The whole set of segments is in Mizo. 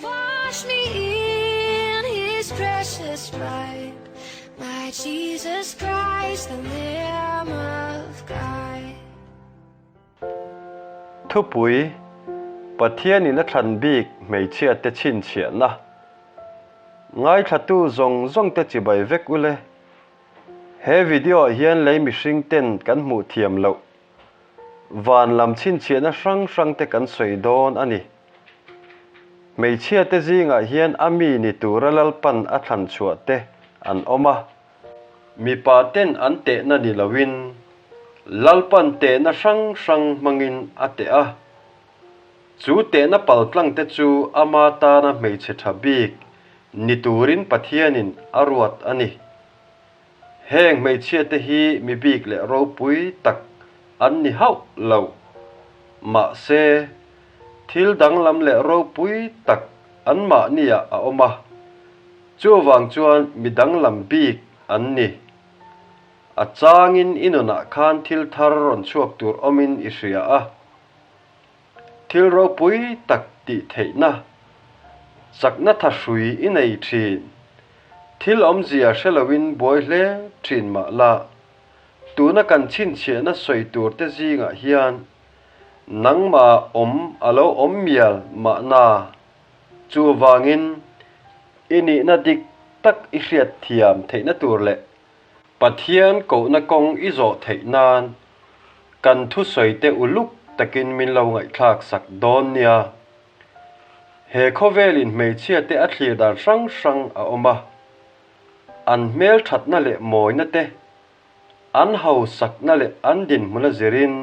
Wash me in his precious blood, my Jesus Christ, the Lamb of God. Thupui, Pathianin a thlan bik hmeichhiate chhinchhiahna. Ngaithlatu zawng zawngte chibai vek ule. He video ah hian lei mihring ten kan hmuh thiam loh van lam chhinchhiahna hrang hrang te kan sawi dawn a ni. Hmeichhia te zingah hian a mi ni tura Lalpan a thlan chhuah te an awm a. Mipa ten an tehna ni loin Lalpan tehna hrang hrang hmangin a teh a. Chu tehna paltlang te chu ama tana hmeichhe tha bik ni turin Pathianin a ruat a ni. Heng hmeichhia te hi mi bik leh ropui tak an ni hauh lo. Mahse, thil danglam leh ropui tak anmahniah a awm a, chuvang chuan mi danglam bik an ni. A changin i nunah khan thil thar rawn chhuak tur awmin i hria a. Thil ropui tak tih theihna, chakna tha hrui i nei thin. Thil awmzia hre loin buai hle thin mah la, tuna kan chhinchhiahna sawi tur te zingah hian nangmah awm a lo awm mial mahna. Chuvangin i nihna dik tak i hriatthiam theihna tur leh Pathian kohna kawng i zawh theih nan kan thusawite uluk takin min lo ngaihthlak sak dawn nia. He khawvelin hmeichhiate a thlir dan hrang hrang a awm a, an hmelthatna leh mawina te, an hausakna leh an dinhmuna zirin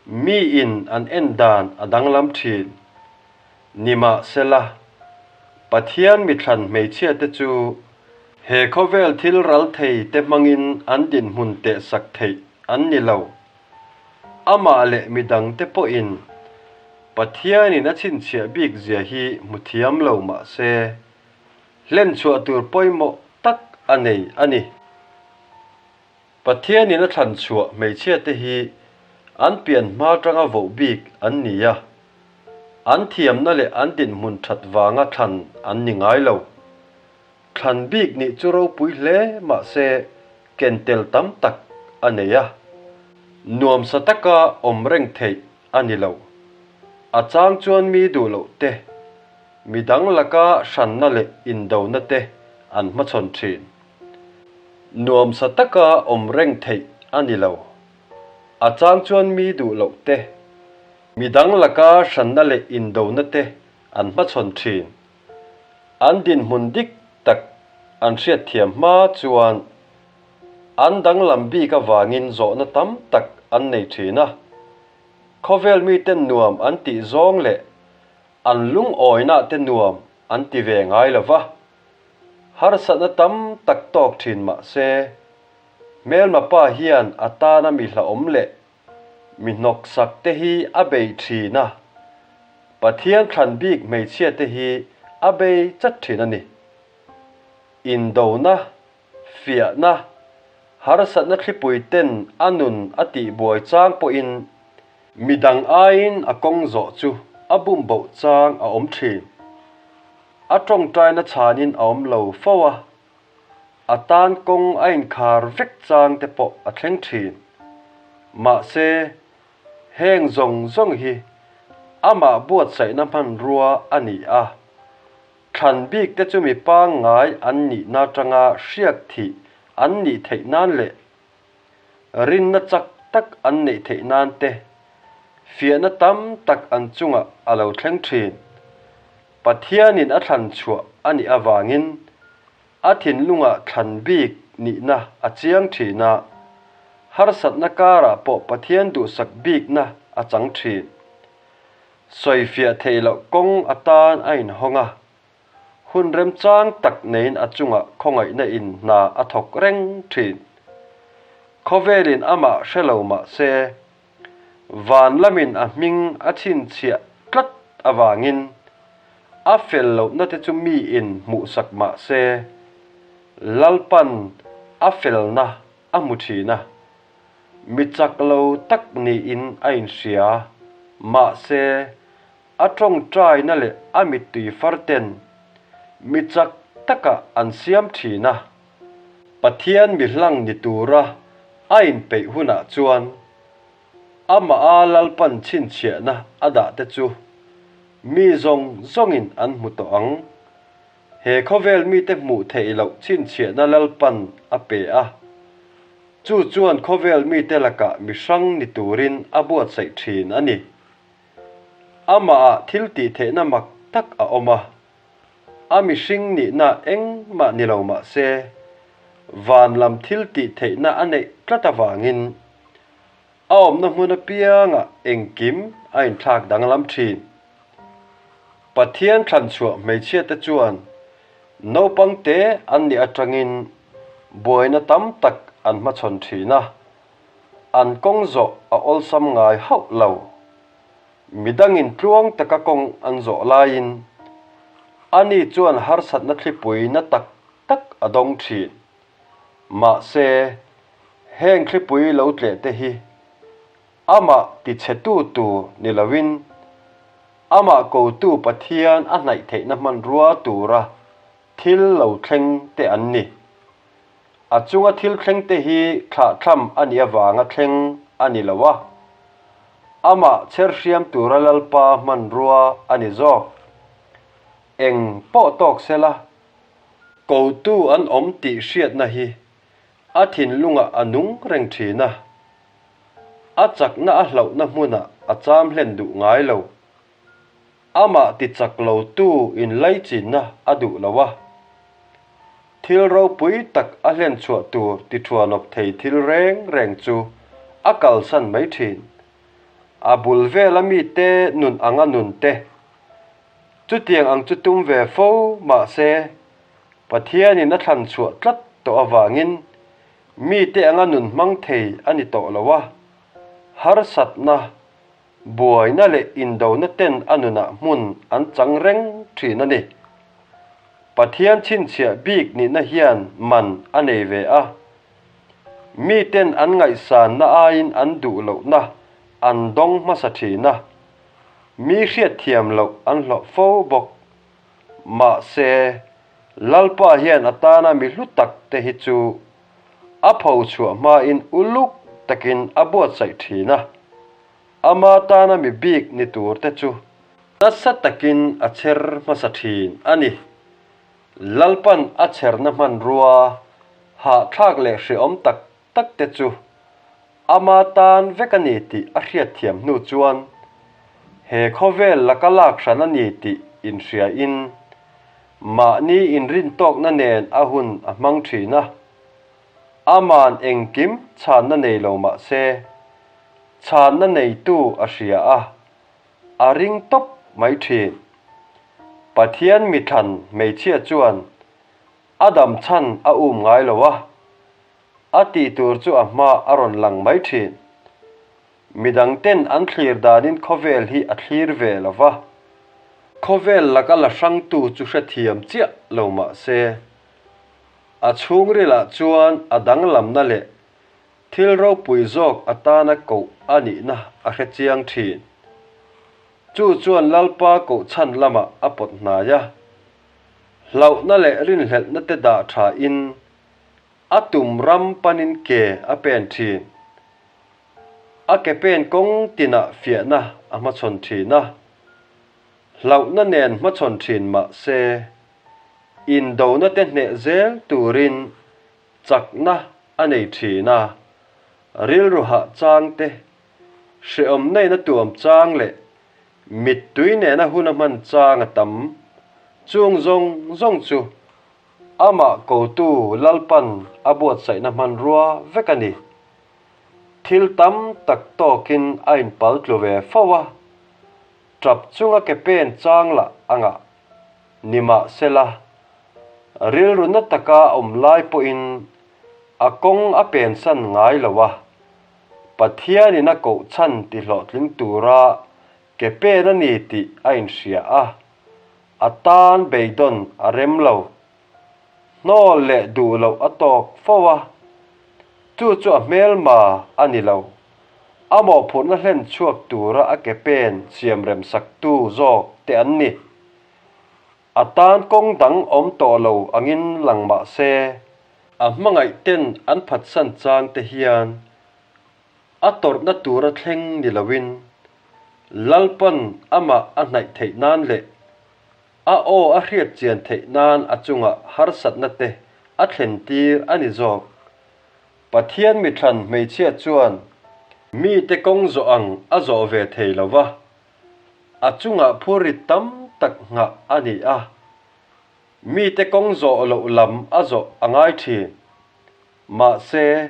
miin an en dan a danglam thin. Nimahsela, Pathian mithlan hmeichhiate chu he khawvel thil ral thei te hmangin an dinhmun tehsak theih an ni lo. Amah leh midangte pawhin Pathianin a chhinchhiah bik zia hi hmu thiam lo mah se, hlenchhuah tur pawimawh tak a nei a ni. Pathianin a thlan chhuah hmeichhiate hi an pian hma atanga voh bik an ni a, an thiamna leh an dinhmun that vanga thlan an ni ngai lo. Thlan bik nih chu ropui hle mah se ken tel tam tak a nei a, nuamsa taka awm reng theih a ni lo. A chang chuan mi duh loh te, mi dang laka hranna leh indona te an hmachhawn thin. Nuamsa taka awm reng theih a ni lo. A chang chuan mi duh loh te, mi dang laka hranna leh indona te an hmachhawn thin. An dinhmun dik tak an hriatthiam hma chuan an danglam bik avangin zawhna tam tak an nei thin a. Khawvel miten nuam an tih zawng leh an lungawina te nuam an ti ve ngai lo va. Harsatna tam tak tawk thin mah se, hmelma pa hian a tana mi hlauhawm leh mi hnawksak te hi a bei thin a, Pathian thlan bik hmeichhia te hi a bei chat thin a ni. Indona, fiahna, harsatna thlipui ten a nun a tihbuai chang pawhin midang aiin a kawng zawh chu a bumboh chang a awm thin. A tawngtaina chhanin a awm lo fo a, a tan kawng a inkhar vek chang te pawh a thleng thin. Mahse, heng zawng zawng hi amah buatsaihna hmanrua a ni a, thlan bik te chu mi pangngai an nihna atanga hriak thih an nih theih nan leh Rinna chak tak an neih theih nan te, fiahna tam tak an chungah a lo thleng thin. Pathianin a thlan chhuah a nih avangin a thinlungah thlan bik nihna a chiang thin a, harsatna karah pawh Pathian duhsak bikna a chang thin. Sawifiah theih loh kawng atan a inhawng a, Hun remchang tak neiin a chungah khawngaihna in hna a thawk reng thin. Khawvelin amah hre lo mah se, van lamin a hming a chhinchhiah tlat avangin a fel lohna te chu miin hmuhsak mah se, Lalpan a felna a hmu thin a, mi chak lo tak niin a inhria. Mahse. A tawngtaina leh a mittui far ten mi chak takah an siam thin a. Pathian mi hlang ni tura a inpeih hunah chuan amaha Lalpan chhinchhiahna a dah te chu mi zawng zawngin an hmu tawh ang. He khawvel mite hmuh theih loh chhinchhiahna Lalpan a pe a, chu chuan khawvel mite lakah mi hrang ni turin a buatsaih thin a ni. Amahah thil tih theihna mak tak a awm a, a mihring nihna engmah ni lo mah se, van lam thil tih theihna a neih tlat avangin a awmna hmun apiangah engkim a inthlak danglam thin. Pathian thlanchhuah hmeichhiate chuan naupangte an nih atangin buaina tam tak an hmachhawn thin a, An kawng zawh a awlsam ngai hauh lo. Midangin tluang taka kawng an zawh laiin ani chuan harsatna thlipui na tak tak a dawng thin. Mahse, heng thlipui lo tleh te hi amah tichhetu tur ni loin amah kotu Pathian a hnaih theihna hmanrua tura thil lo thleng te an ni. A chunga thil thleng te hi thlahthlam a nih avanga thleng a ni lo a, amah chher hriam tura Lalpa hmanrua a ni zawk. Eng pawh tawk sela, kotu an awm tih hriatna hi a thinlungah a nung reng thin a, a chakna a hlauhna hmunah a cham hlen duh ngai lo. Amah ti chak lo tu inlaichinna a duh lo a, thil ropui tak a hlen chhuah tur ti thuanawp thei thil reng reng chu a kalsan mai thin. A bul vela mite nun anga nun te, chutiang ang chu tum ve fo mahse Pathianin a thlan chhuah tlat tawh avangin mite anga nun hmang thei a ni tawh lo a, harsatna Buaina leh indona ten a nunah hmun an chang reng thin a ni. Pathian chhinchhiah bik nihna hian man a nei ve a. Miten an ngaihsanna aiin an duh lohna an dawng hmasa thin a. Mi hriatthiam loh an hlawh fo bawk. Mahse, Lalpa hian a tana mi hlu tak te hi chu A pho chhuah hmain uluk takin a buatsaih thin a, ama tana mi bik ni tur te chu nasa takin a chher hmasa thin a ni. Lalpan a chherna hmanrua hahthlak leh hreawm tak tak te chu ama tan vek a ni tih a hriatthiam hnu chuan he khawvel laka lak hran a ni tih inhriain Mahni inrintawkna nen a hun a hmang thin a, ama'n engkim chhanna nei lo mah se, chhanna neitu a hria a, a ring tawp mai thin. Pathian mithlan hmeichhia chuan a dam chhan a um ngai lo a, a tih tur chu a hma a rawn lang mai thin. Midangten an thlir danin khawvel hi a thlir ve lo va, khawvel laka la hrangtu chu hrethiam chiah lo mah se, a chhungrilah chuan a danglamna leh thil ropui zawk atana koh a nihna a hre chiang thin. Chu chuan Lalpa kohchhan lamah a pawt hnai a, hlauhna leh rinhlelhna te dah thain a tum ram panin ke a pen thin. A ke pen kawng tinah fiahna a hmachhawn thin a, hlauhna nen hmachhawn thin mah se, indona te hneh zel turin chakna a nei thin a, rilru hah chang te, hrehawm neina tuam chang leh mittui nena hun a hman chang a tam. Chung zawng zawng chu amah kotu Lalpan a buatsaihna hmanrua vek a ni. Thil tam tak tawkin a inpal tlu ve fo a, tap chunga ke pen chang lah a ngah. Nimahsela, rilru na taka a awm lai pawhin a kawng a pensan ngai lo a, Pathianin a koh chhan ti hlawhtling tura ke pen a ni tih a inhria a, a tan beidawn a rem lo. Hnawl leh duh loh a tawk fo a, chu chu a hmelma a ni lo. A mawhphurhna hlen chhuak tura a ke pen siamrem saktu zawk te an ni. A tan kawng dang awm tawh lo angin lang mah se, a hmangaih ten an phatsan chang te hian a tawrhna tura thleng ni loin Lalpan amah a hnaih theih nan leh a aw a hriat chian theih nan a chungah harsatna te a thlen tir a ni zawk. Pathian mithlan hmeichhia chuan mite kawng zawh ang a zawh ve thei lo va, a chungah phurrit tam tak nghah a ni a, mite kawng zawh loh lam a zawh a ngai thin. Mahse,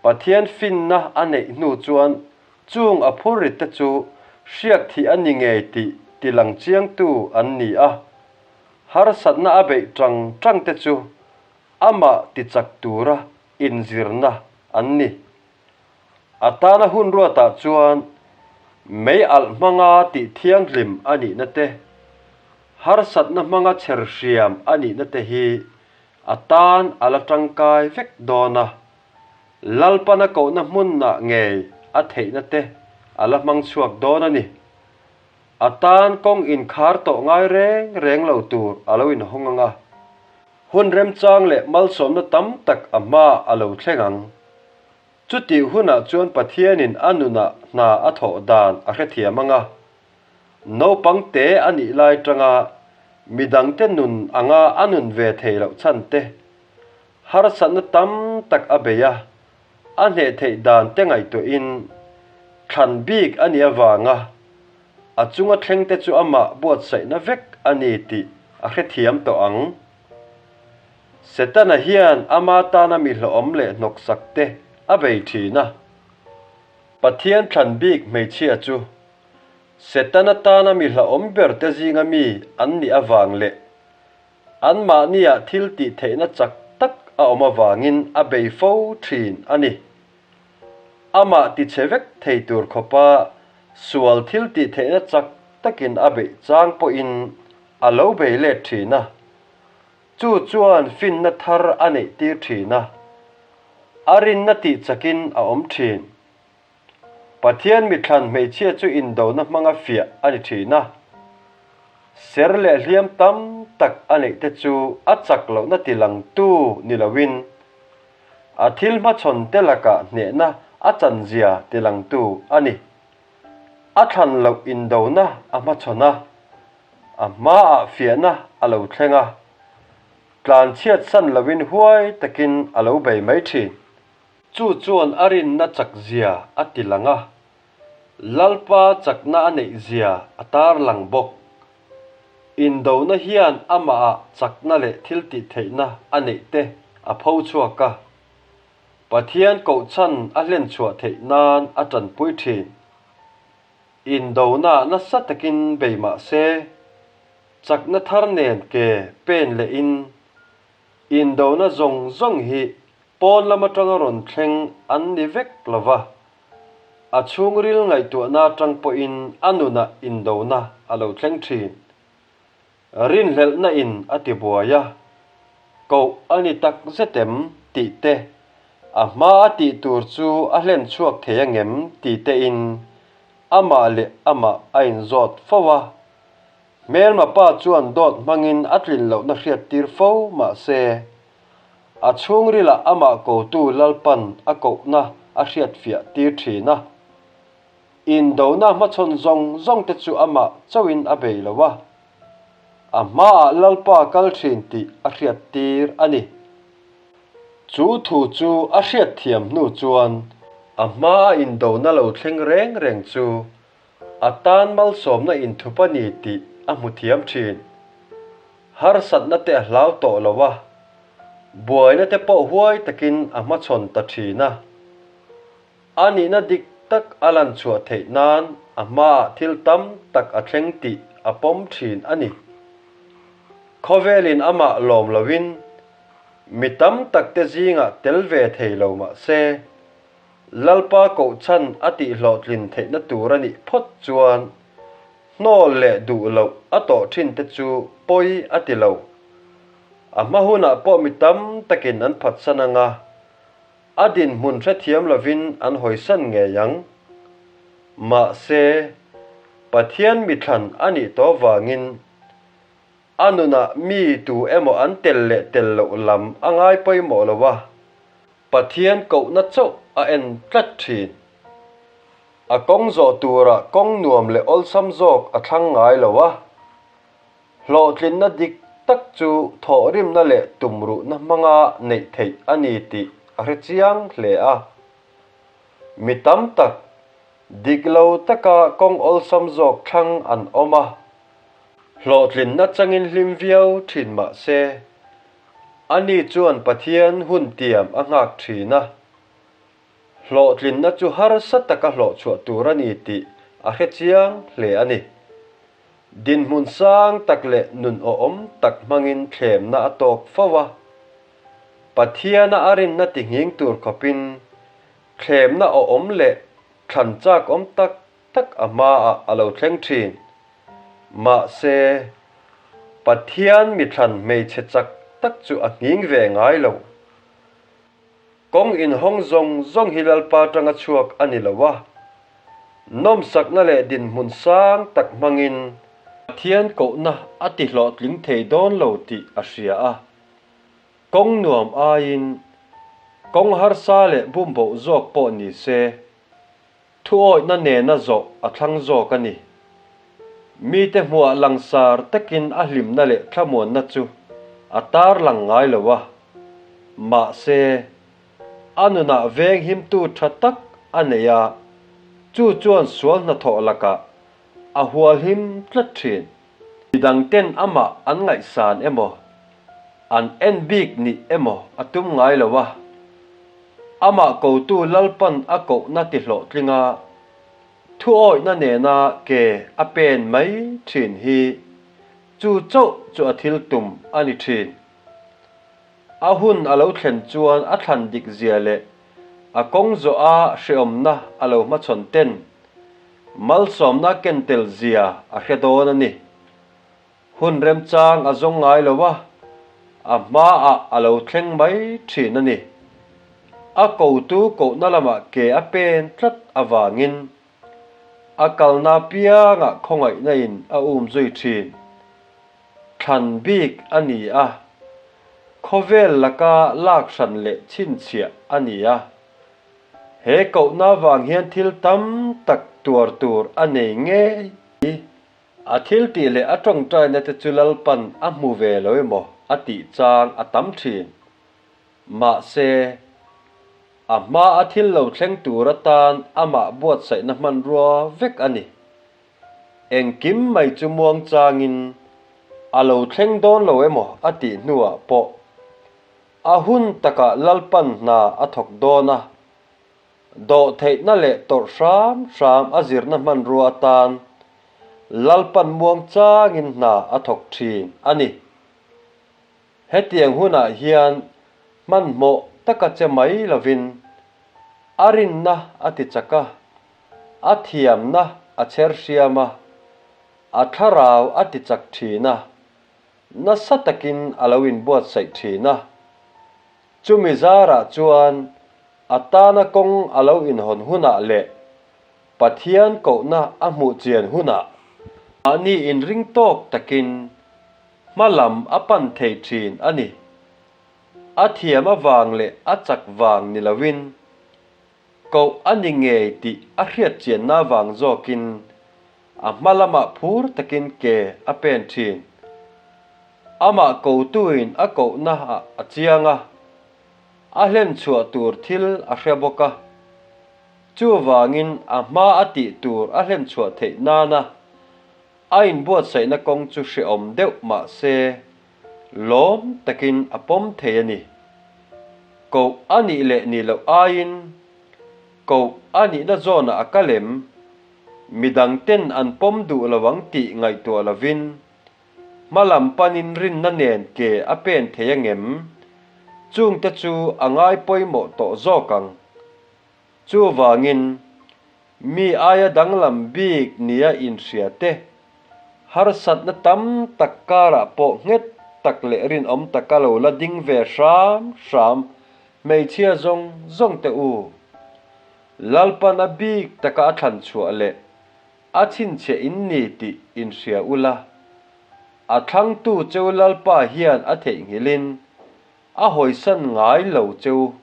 Pathian finna a neih hnu chuan chung a phurrit te chu hriak thih a ni ngei tih tilang chiangtu an ni a, harsatna a beih tang tang te chu Amah tichak tura inzirna an ni. A tana hun ruatah chuan mei alh hmanga tih thianghlim a nihna te, harsatna hmanga chher hriam a nihna te hi a tan a la tangkai vek dawn a, Lalpana kohna hmunah ngei a theihna te a la hmang chhuak dawn a ni. A tan kawng inkhar tawh ngai reng reng lo tur a lo inhawng ang a. Hun remchang leh malsawmna tam tak a hma a lo thleng ang. Chutih hunah chuan Pathianin a nunah hna a thawh dan a hrethiam ang a. Naupang te a nih lai tanga midangte nun anga a nun ve thei loh chhan te, harsatna tam tak a bei a, a hneh theih dan te ngaihtuahin thlan bik a nih avanga A chunga thlengte chu amah buatsaihna vek a ni tih a hrethiam tawh ang. Setana hian ama tana mi hlawhawm leh hnawksak te a bei thin a. Pathian thlan bik hmeichhia chu Setana tana mi hlawhawm ber te zinga mi an nih avang leh anmahniah thil tih theihna chak tak a awm avangin a bei fo thin a ni. Amah tichhe vek thei tur khawpa sual thil tih theihna chak takin a beih chang pawhin a lo bei let thin a, chu chuan finna thar a neih tir thin a, a rinna tih chakin a awm thin. Pathian mithlan hmeichhia chu indona hmanga fiah a ni thin a, ser leh hliam tam tak a neih te chu a chak lohna tilangtu ni loin A thil hmachhawn te lakah hnehna a chanzia tilangtu a ni. A thlan loh indona a hmachhawn a, a hmaah fiahna a lo thleng a, tlanchhiat san loin huai takin a lo bei mai thin. Chu chuan a rinna chakzia a tilang a, Lalpa chakna a neihzia a tarlang bawk. Indona hian amahah chakna leh thiltihtheihna a neih te a pho chhuak a, Pathian kohchhan a hlen chhuah theih nan a tanpui thin. Indona nasa takin bei mah se, chakna thar nen ke pen lehin indona zawng zawng hi pawn lam atanga rawn thleng an ni vek lo va. A chhungril ngaihtuahna atang pawhin a nunah indona a lo thleng thin. Rinhlelhna in a ti buai a, koh a ni tak zet em tih te, a hma a tih tur chu a hlen chhuak thei angem ti te in amah leh amah a inzawt fo a. Hmelma pa chuan dawt hmangin a tlin lohna hriattir fo mah se, A chhungrilah amah kotu Lalpan a kohna a hriatfiah tir thin a. Indona hmachhawn zawng zawng te chu amah chauhin a bei lo a, a hmaah Lalpa kal thin tih a hriattir a ni. Chu thu chu a hriatthiam hnu chuan a hmaa indona lo thleng reng reng chu A tan malsawmna inthup a ni tih a hmu thiam thin. Harsatna te a hlau tawh lo a, buaina te pawh huai takin a hmachhawn ta thin a. A nihna dik tak a lan chhuah theih nan a hmaah thil tam tak a thleng tih a pawm thin a ni. Khawvelin amah lawm loin mi tam tak te zingah tel ve thei lo mah se, Lalpa kohchhan a tihhlawhtlin theihna tur a nih phawt chuan hnawl leh duh loh a tawh thin te chu pawi a ti lo. A hma hunah pawh mi tam takin an phatsan ang a, a dinhmun hrethiam lovin an hawisan ngei ang. Mahse, Pathian mithlan a nih tawh vangin a nunah mi tu emaw an tel leh tel loh lam a ngai pawimawh lo a, Pathian kohna chauh a en tlat thin. A kawng zawh turah kawng nuam leh awlsam zawk a thlang ngai lo a, hlawhtlinna dik tak chu thawhrimna leh tumruhna hmanga neih theih a ni tih a hre chiang hle a. Mi tam tak, dik lo taka kawng awlsam zawk thlang an awm a, hlawhtlinna changin hlim viau thin mah se, ani chuan Pathian hun tiam a nghak thin a. Hlawhtlinna chu harsa taka hlawhchhuah tur a ni tih a hre chiang hle a ni. Dinhmun sang tak leh nun awhawm tak hmangin thlemna a tawk fo a. Pathiana a rinna ti nghing tur khawpin thlemna awhawm leh thlan chak awm tak tak a hmaah a lo thleng thin. Mahse, Pathian mithlan hmeichhe chak tak chu a nghing ve ngai lo. Kawng inhawng zawng zawng hi Lalpa tanga chhuak a ni lo a, nawmsakna leh dinhmun sang tak hmangin Pathian kohna a ti hlawhtling thei dawn lo tih a hria a. Kawng nuam aiin kawng harsa leh bumboh zawk pawh ni se, Thuawihna nena zawh a thlang zawk a ni. Mite hmuah langsar takin a hlimna leh thlamuanna chu a tarlang ngai lo a. Mahse, a nunah venghimtu tha tak a nei a, chu chuan sual hnathawh lakah a hualhim tlat thin. Midangten amah an ngaihsan emaw, an en bik nih emaw a tum ngai lo a, amah kotu Lalpan a kohna ti hlawhtlinga thuawihna nena ke a pen mai thin hi chu chauh chu a thil tum a ni thin. A hun a lo thlen chuan a thlan dik zia leh a kawng zawh a hreawmna a lo hmachhawn ten Malsawmna ken tel zia a hre dawn a ni. Hun remchang a zawng ngai lo a, a hmaah a lo thleng mai thin a ni. A kotu kohna lamah ke a pen tlat avangin a kalna piangah khawngaihna in a um zui thin. Thlan bik a ni a, khawvel laka lak hran leh chhinchhiah a ni a. He kohna vang hian thil tam tak tuar tur a nei ngei. A thil tih leh a tawngtaina te chu Lalpan a hmu ve lo emaw a tih chang a tam thin. Mahse, a hma a thil lo thleng tur atan amah buatsaihna hmanrua vek a ni. Engkim mai chu muang changin a lo thleng dawn lo emaw a tih hnuah pawh A hun takah Lalpan hna a thawk dawn a, dawhtheihna leh tawrh hram hram a zirna hmanrua atan Lalpan muang changin hna a thawk thin a ni. Hetiang hunah hian hmanhmawh taka che mai lovin a rinna a ti chak a, a thiamna a chher hriam a, a thlarau a ti chak thin a. Nasa takin a lo inbuatsaih thin a, chumi zarah chuan a tana kawng a lo inhawn hunah leh Pathian kohna a hmuh chian hunah mahni inring tawk takin hma lam a pan thei thin a ni. A thiam avang leh a chak vang ni loin koh a ni ngei tih a hriat chianna vang zawkin A hma lamah phur takin ke a pen thin. Amah kotuin a kohna ah a chiang a, a hlen chhuah tur thil a hre bawk a. Chuvangin a hma a tih tur a hlen chhuah theih nana a inbuatsaihna kawng chu hrehawm deuh mah se lawm takin a pawm thei a ni. Koh a nih leh nih loh aiin koh a nihna zawnah a kal em? Midang ten an pawm duh lo ang tih ngaihtuah lovin, hma lam panin rinna nen ke a pen thei angem? Chungte chu a ngai pawimawh tawh zawk ang. Chuvangin, mi aia danglam bik nia inhria te, harsatna tam tak karah pawh nghet tak leh rinawm taka lo la ding ve hram hram hmeichhia zawng zawng te u. Lalpan a bik taka a thlan chhuah leh a chhinchhiah in ni tih inhria ula, a thlangtu cheu Lalpa hian a theihnghilhin a hawisan ngai lo cheu.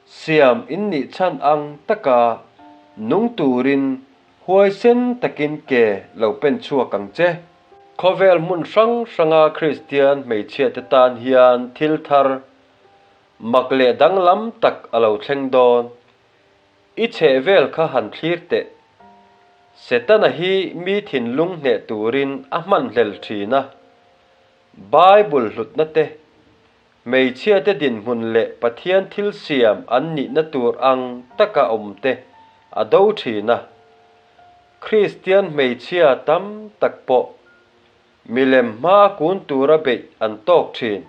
Siam in nih chhan ang taka nung turin huaisen takin ke lo pen chhuak ang che. Khawvel hmun hrang hranga Kristian hmeichhiate tan hian thil thar mak leh danglam tak a lo thleng dawn. I chhehvel kha han thlir teh. Setana hi mi thinlung hneh turin a hmanhlel thin a. Bible hlutna te, hmeichhiate dinhmun leh Pathian thil siam an nihna tur ang taka awm te a do thin a. Kristian hmeichhia tam tak pawh Milem hma kun tura beih an tawk thin.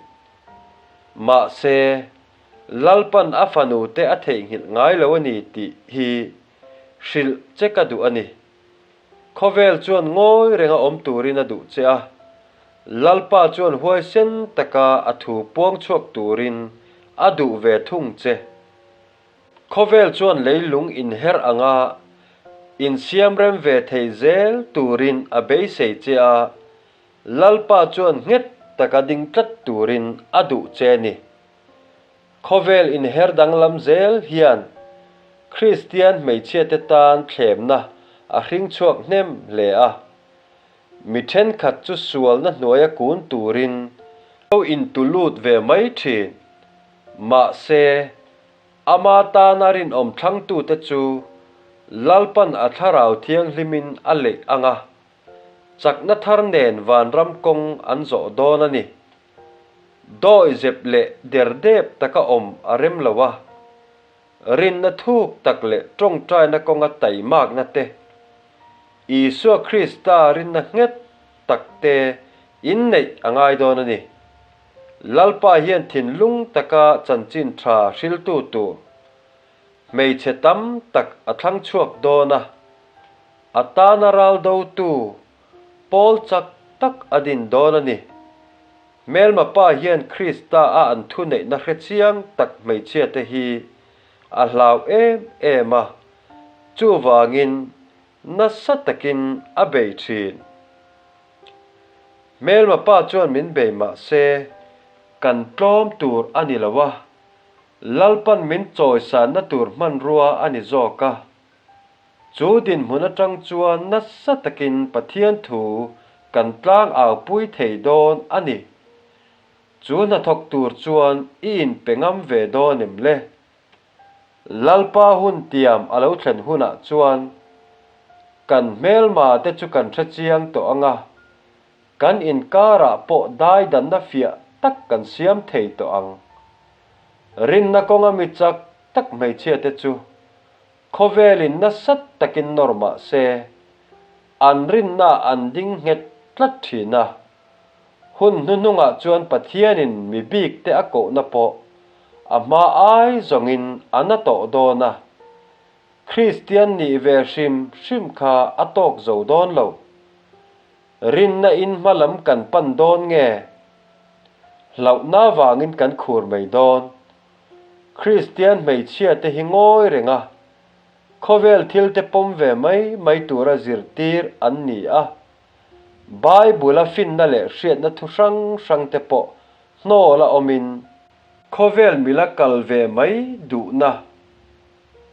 Mahse, Lalpan a fanute a theihnghilh ngai lo a ni tih hi hrilh che ka duh a ni. Khawvel chuan ngawi renga awm turin a duh che a, Lalpa chuan huaisen taka a thu puang chhuak turin a duh ve thung che. Khawvel chuan leilung inher anga insiamrem ve thei zel turin a beisei che a, Lalpa chuan nghet taka ding tlat turin a duh che a ni. Khawvel inher danglam zel hian Kristian hmeichhiate tan thlemna a hring chhuak hnem hle a, mi thenkhat chu sualna hnuaia kun turin lo intulut ve mai thin. Mahse, ama tana rinawm thlangtute chu Lalpan a Thlarau Thianghlimin a leih ang a, chakna thar nen vanram kawng an zawh dawn a ni. Dawi zep leh derdep taka awm a rem lo a, rinna thuk tak leh tawngtaina kawnga taimakna te, Isua Krista rinna nghet tak te inneih a ngai dawn a ni. Lalpa hian thinlung taka chanchin tha hriltu tur hmeichhe tam tak a thlang chhuak dawn a, a tana ral dotu pawl chak tak a din dawn a ni. Hmelma pa hian Krista a an thuneihna hre chiang tak hmeichhiate hi a hlau em em a, chuvangin nasa takin a bei thin. Hmelma pa chuan min bei mah se, kan tlawm tur a ni lo a, Lalpan min chawisanna tur hmanrua a ni zawk a. Chu dinhmun atang chuan nasa takin Pathian thu kan tlang aupui thei dawn a ni. Chu hnathawk tur chuan i inpe ngam ve dawn em le? Lalpa hun tiam a lo thlen hunah chuan kan hmelma te chu kan hre chiang tawh ang a, kan inkarah pawh daidanna fiah tak kan siam thei tawh ang. Rinna kawnga mi chak tak hmeichhia te chu khawvelin nasa takin nawr mah se, an rinna an ding nghet tlat thin a. Hun hnuhnungah chuan Pathianin mi bikte a kohna pawh a hma ai zawngin a na tawh dawn a, Kristian nih ve hrim hrim kha a tawk zo dawn lo. Rinna in hma lam kan pan dawn nge? Hlauhna vangin kan khur mai dawn. Kristian hmeichhiate hi ngawi reng a, khawvel thilte pawm ve mai mai tura zirtir an ni a. Bible-a finna leh hriatna thu hrang hrangte pawh hnawl a awmin, khawvel mila kal ve mai duhna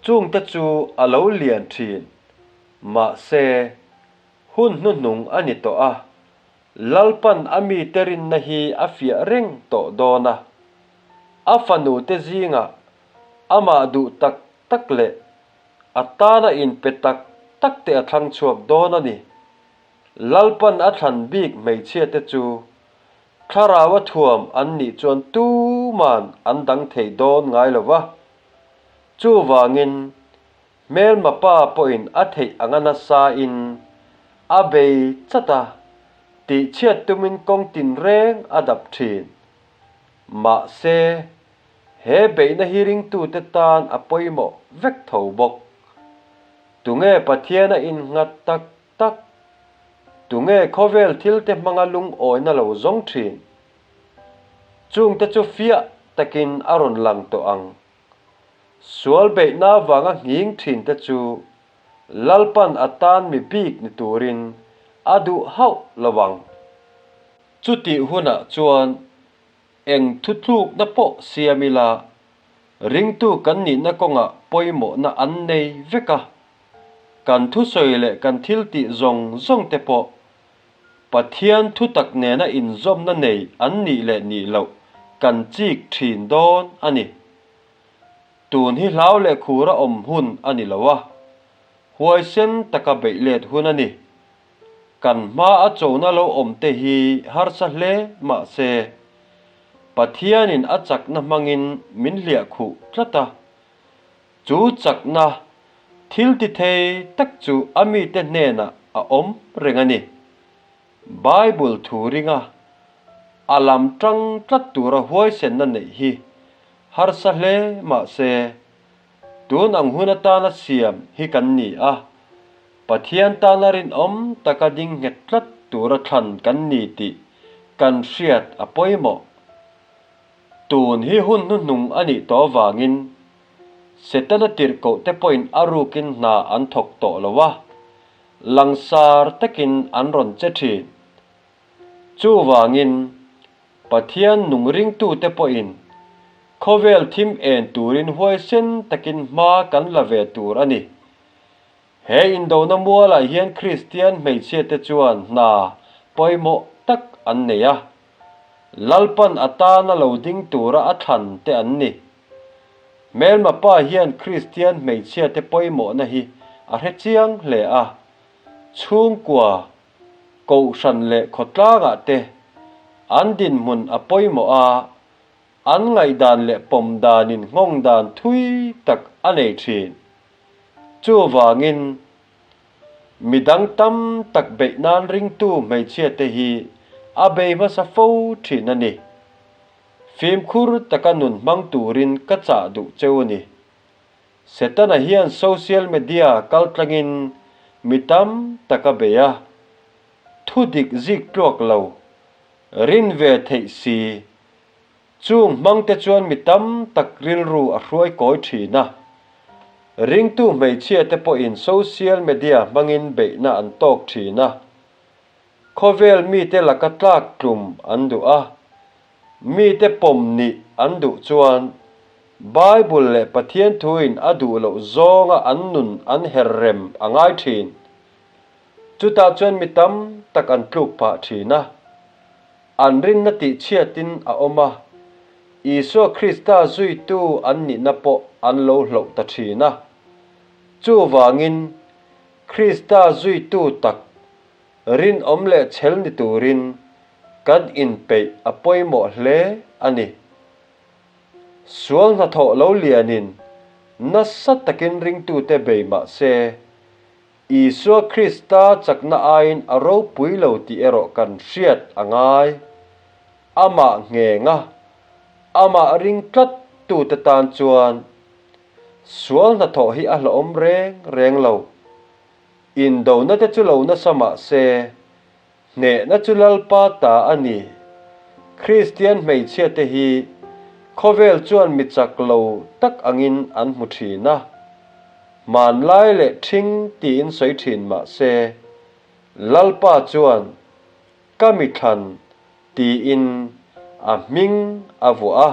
chungte chu a lo lian thin. Mahse, hun hnuhnung a ni tawh a, Lalpan a mite rinna hi a fiah reng tawh dawn a. A fanute zingah amah duh tak tak leh A tana inpe tak tak te a thlang chhuak dawn a ni. Lalpan a thlan bik hmeichhiate chu thlarau a thuam an nih chuan tuman an dang thei dawn ngai lo va. Chuvangin hmelma pa pawhin a theih anga nasain a bei chat a, tihchhiat tumin kawng tinreng a dap thin. Mahse, He beihna hi ringtute tan a pawimawh vek tho bawk. Tunge Pathian a innghat tak tak? Tunge khawvel thilte hmanga lungawina lo zawng thin? Chungte chu fiah takin a rawn lang tawh ang. Sual beihna vanga nghing thinte chu Lalpan a tan mi bik ni turin a duh hauh lo ang. Chutih hunah chuan eng thuthlukna pawh siam ila, ringtu kan nihna kawngah pawimawhna an nei vek a. Kan thusawi leh kan thiltih zawng zawng te pawh Pathian thutak nena inzawmna nei an nih leh nih loh kan chik thin dawn a ni. Tun hi hlau leh khura awm hun a ni lo a, huaisen taka beih let hun a ni. Kan hma a chona lo awm te hi harsa hle mah se, Pathianin a chakna hmangin min hliah khuh tlat a, chu chakna thil ti thei tak chu a mite hnenah a awm reng a ni. Bible thu ringa a lam tang tlat tura huaisenna neih hi harsa hle mah se, tun ang hun atana siam hi kan ni a, Pathian tana rinawm taka ding nghet tlat tura thlan kan ni tih kan hriat a pawimawh. Tun hi hun hnuhnung a nih tawh avangin Setana tirhkoh te pawhin a rukin hna an thawk tawh lo a, langsar takin an rawn che thin. Chuvangin, Pathian nung ringtute pawhin khawvel thim en turin huaisen takin hma kan la ve tur a ni. He indona mualah hian Kristian hmeichhiate chuan hna pawimawh tak an nei a. Lalpan a tana lo ding tura a thlan te an ni. Hmelma pa hian Kristian hmeichhiate pawimawhna hi a hre chiang hle a, chhungkua, kohhran leh khawtlangah te an dinhmun a pawimawh a, an ngaihdan leh pawm danin nghawng dan thui tak a nei thin. Chuvangin, midang tam tak beih nan ringtu hmeichhiate hi a bei hmasa fo thin a ni. Fimkhur taka nun hmang turin ka chah duh cheu a ni. Setana hian social media kaltlangin mi tam tak a bei a, thu dik zik tluak lo, rin ve theih si, chung hmangte chuan mi tam tak rilru a hruai kawi thin a. Ringtu hmeichhia te pawhin social media hmangin beihna an tawk thin a. Khawvel mite laka tlak tlum an duh a, mite pawm nih an duh chuan Bible leh Pathian thuin a duh loh zawnga an nun an her rem a ngai thin. Chutah chuan mi tam tak an tluk phah thin a, an rinna tihchhiatin a awm a, Isua Krista zuitu an nihna pawh an lo hloh ta thin a. Chuvangin Krista zuitu tak Rinawm leh chhel ni turin kan inpeih a pawimawh hle a ni. Sual hnathawh lo lianin nasa takin ringtute bei mah se, Isua Krista chakna aiin a ropui lo tih erawh kan hriat a ngai. Amah nghenga amah ring tlat tute tan chuan sual hnathawh hi a hlauhawm reng reng lo. Indona te chu lo nasa mah se, hnehna chu Lalpa ta a ni. Kristian hmeichhia te hi khawvel chuan mi chak lo tak angin an hmu thin a. Hmanlai leh ṭhing tiin sawi thin mah se, Lalpa chuan ka mi thlan tiin a hming a vuah a,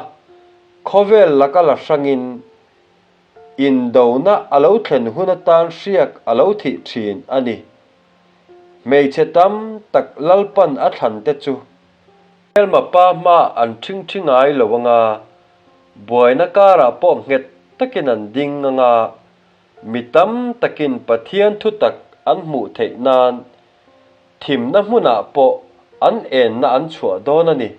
khawvel laka la hrangin Indona a lo thlen hun atan hriak a lo thih thin a ni. Hmeichhe tam tak Lalpan a thlan te chu hmelma pa hma an ṭhingṭhi ngai lo anga, buaina karah pawh nghet takin an ding anga, mi tam takin Pathian thutak an hmuh theih nan thimna hmunah pawh an enna an chhuah dawn a ni.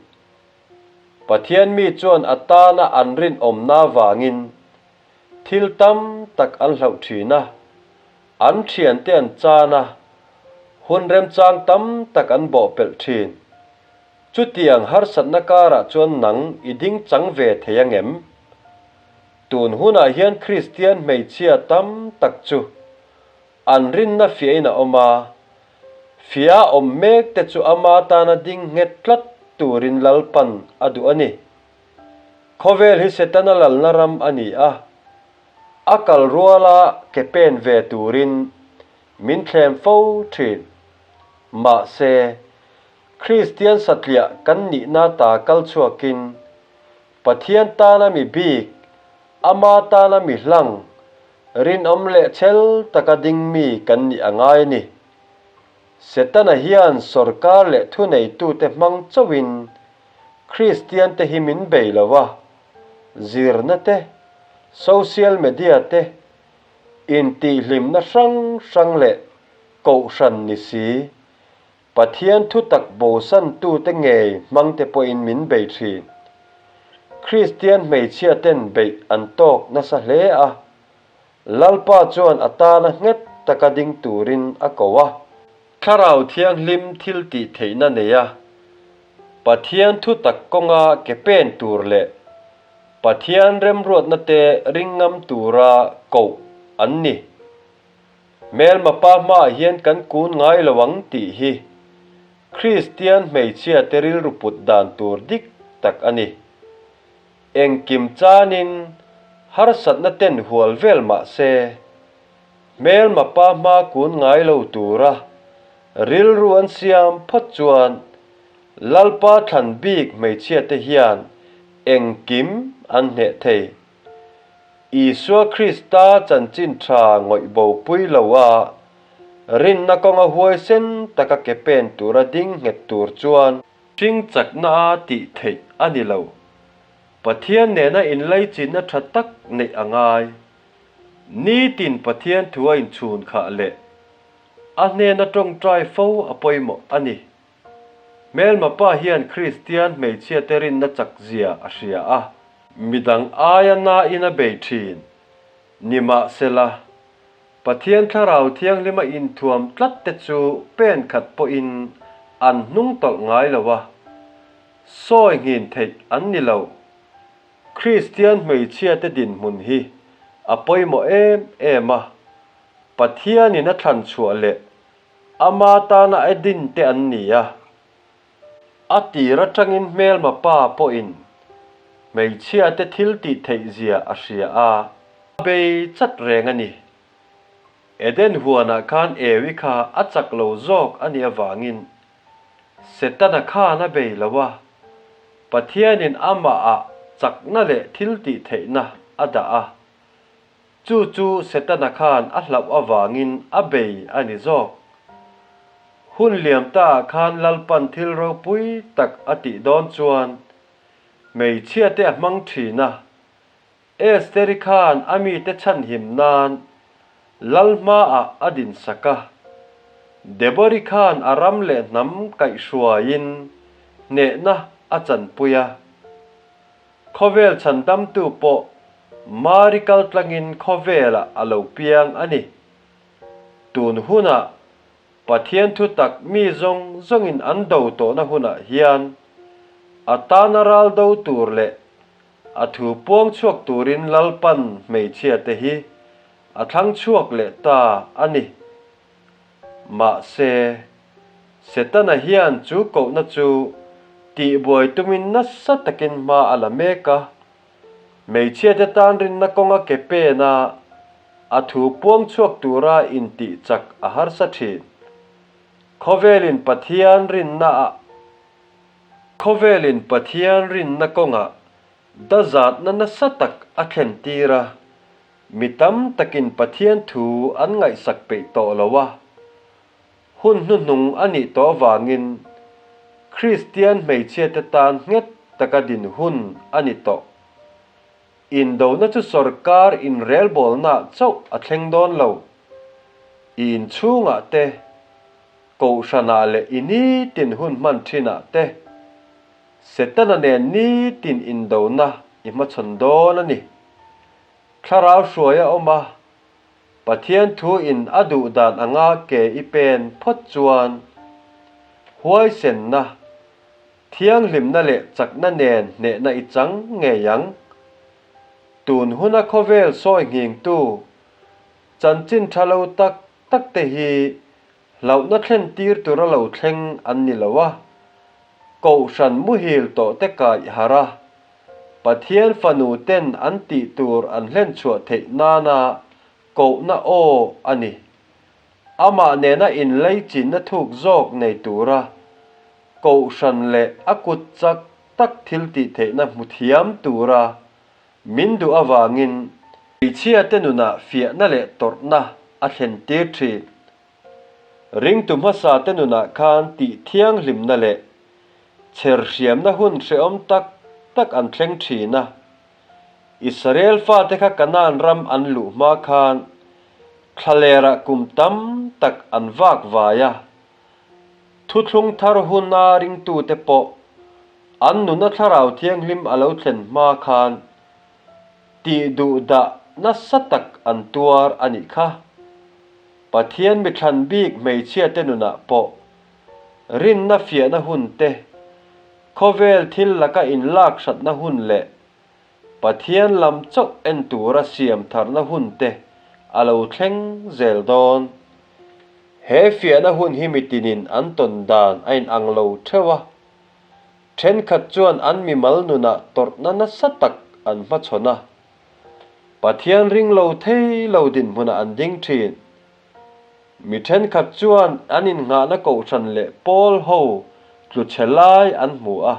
Pathian mi chuan a tana an rinawmna vangin thil tam tak an hlauh thin a, an thiante an chan a, hun remchang tam tak an bawhpelh thin. Chutiang harsatna karah chuan nang i ding chang ve thei angem? Tun hunah hian Kristian hmeichhia tam tak chu An rinna fiahin a awm a, fia awm mek te chu ama tana ding nghet tlat turin Lalpan a duh a ni. Khawvel hi Setana lalna ram a ni a. A kal ruala ke pen ve turin min thlem fo thin. Mahse, Kristian satliah kan nihna ta kal chhuakin Pathian tana mi bik, ama tana mi hlang, rinawm leh chhel taka ding mi kan nih a ngai a ni. Setana hian sawrkar leh thuneitute hmang chauhin Kristiante hi min bei lo a, zirna te, social media te, intihhlimna hrang hrang leh kohhran ni si, Pathian thutak bosantute ngei hmangte pawhin min bei thin. Kristian hmeichhiaten beih an tawk nasa hle a, Lalpa chuan a tana nghet taka ding turin a ko a. Thlarau Thianghlim thil tih theihna nei a, Pathian thutak kawnga ke pen tur leh Pathian remruatna te ring ngam tura koh an ni. Hmelma pa hmaah hian kan kun ngai lo ang tih hi Kristian hmeichhia te rilru put dan tur dik tak a ni. Engkim chanin harsatna ten hual vel mah se, hmelma pa hma kun ngai lo tura rilru an siam phawt chuan Lalpa thlan bik hmeichhia te hian engkim an hneh thei. Isua Krista chanchin tha ngawih bo pui lo a, rinna kawnga huaisen taka ke pen tura ding nghet tur chuan, hring chakna a tih theih a ni lo. Pathian nena inlaichinna tha tak neih a ngai. Nitin Pathian thu a inchhun khah leh a hnena tawngtai fo a pawimawh a ni. Hmelma pa hian Kristian hmeichhiate rinna chak zia a hria a. Midang aia nain a bei thin. Nimahsela, Pathian Thlarau Thianghlima inthuam tlat te chu pen khat pawhin an hnung tawlh ngai lo a, sawi nghin theih an ni lo. Kristian hmeichhiate dinhmun hi a pawimawh em em a, Pathianin a thlan chhuah leh Ama tana a din te an ni a, a tir atangin hmelma pa pawhin hmeichhia te thil tih theih zia a hria a, a bei chat reng a ni. Eden huanah khan Ewi kha a chak lo zawk a nih avangin Setana khan a bei lo a, Pathianin amahah chakna leh thil tih theihna a dah a. Chu chu Setana khan a hlauh avangin a bei a ni zawk. Hun liam taah khan Lalpan thil ropui tak a tih dawn chuan hmeichhiate a hmang thin a. Esteri khan a mite chhanhim nan Lal hmaah a dinsak a. Debori khan a ram leh hnam kaihhruaiin hnehna a chanpui a. Khawvel chhandamtu pawh Mari kal tlangin khawvelah a lo piang a ni. Tun hunah Pathian thu tak mi zawng zawngin an do tawhna hunah hian a tana ral do tur leh a thu puang chhuak turin Lalpan hmeichhiate hi a thlang chhuak leh ta a ni. Mahse, Setana hian chu kohna chu tihbuai tumin nasa takin hma a la mek a. Hmeichhiate tan rinna kawnga ke pen a, a thu puang chhuak tura intih chak a harsa thin. Khawvelin Pathian rinna a Khawvelin Pathian rinna kawngah dazatna nasa tak a thlentir a. Mi tam takin Pathian thu an ngaihsak peih tawh lo a, hun hnuhnung a nih tawh avangin Kristian hmeichhiate tan nghet taka din hun a ni tawh. Indona chu sawrkar inrelbawlnaah chauh a thleng dawn lo. I inchhungah te, kohhranah leh i nitin hun hman thinah te, Setana nen nitin indona i hmachhawn dawn a ni. Thlarau hruai a awm a, Pathian thu in a duh dan anga ke i pen phawt chuan huaisenna, thianghlimna leh chakna nen hnehna i chang ngei ang. Tun huna khawvel sawi nghingtu chanchin tha lo tak tak te hi hlauhna thlen tir tura lo thleng an ni lo a, Kohhran muhil tawh te kaih harh a. Pathian fanu ten an tih tur an hlen chhuah theih nana kohna aw a ni. Amah nena inleichinna thuk zawk nei tura kohhran leh a kut chak tak thil tih theihna hmu thiam tura min duh avangin hmeichhiate nunah fiahna leh tawrhna a thlen tir thin. Ringtu hmasate nunah khan tih thianghlimna leh chher hriamna hun hrehawm tak tak an thleng thin a. Israel fate kha Kanaan ram an luh hma khan thlalerah kum tam tak an vak vai a. Thuthlung thar huna ringtute pawh an nuna thlarau thianghlim a lo thlen hma khan tih duh dah nasa tak an tuar a nih kha. Pathian mi thlan bik hmeichhiate nunah pawh rinna fiahna hun te, khawvel thil laka inlak hratna hun leh Pathian lam chauh en tura siam tharna hun te a lo thleng zel dawn. He fiahna hun hi mitinin an tawn dan a inang lo theuh a, thenkhat chuan an mimal nunah tawrhna nasa tak an hmachhawn a, Pathian ring lo thei lo dinhmunah an ding thin. Mi thenkhat chuan an innghahna kohhran leh pawl ho tlu chhe lai an hmu a,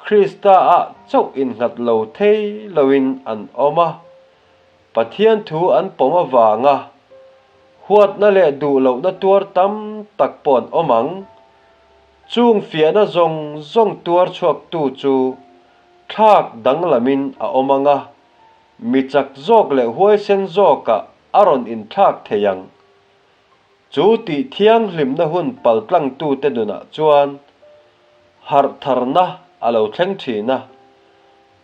Krista-ah chauh innghat lo thei loin an awm a, Pathian thu an pawm avanga huatna leh duh lohna tuar tam tak pawh an awm ang. Chung fiahna zawng zawng tuar chhuaktu chu thlak danglamin a awm ang a, mi chak zawk leh huaisen zawkah a rawn inthlak thei ang. Chu tih thianghlimna hun paltlangtute nunah chuan harhtharna a lo thleng thin a,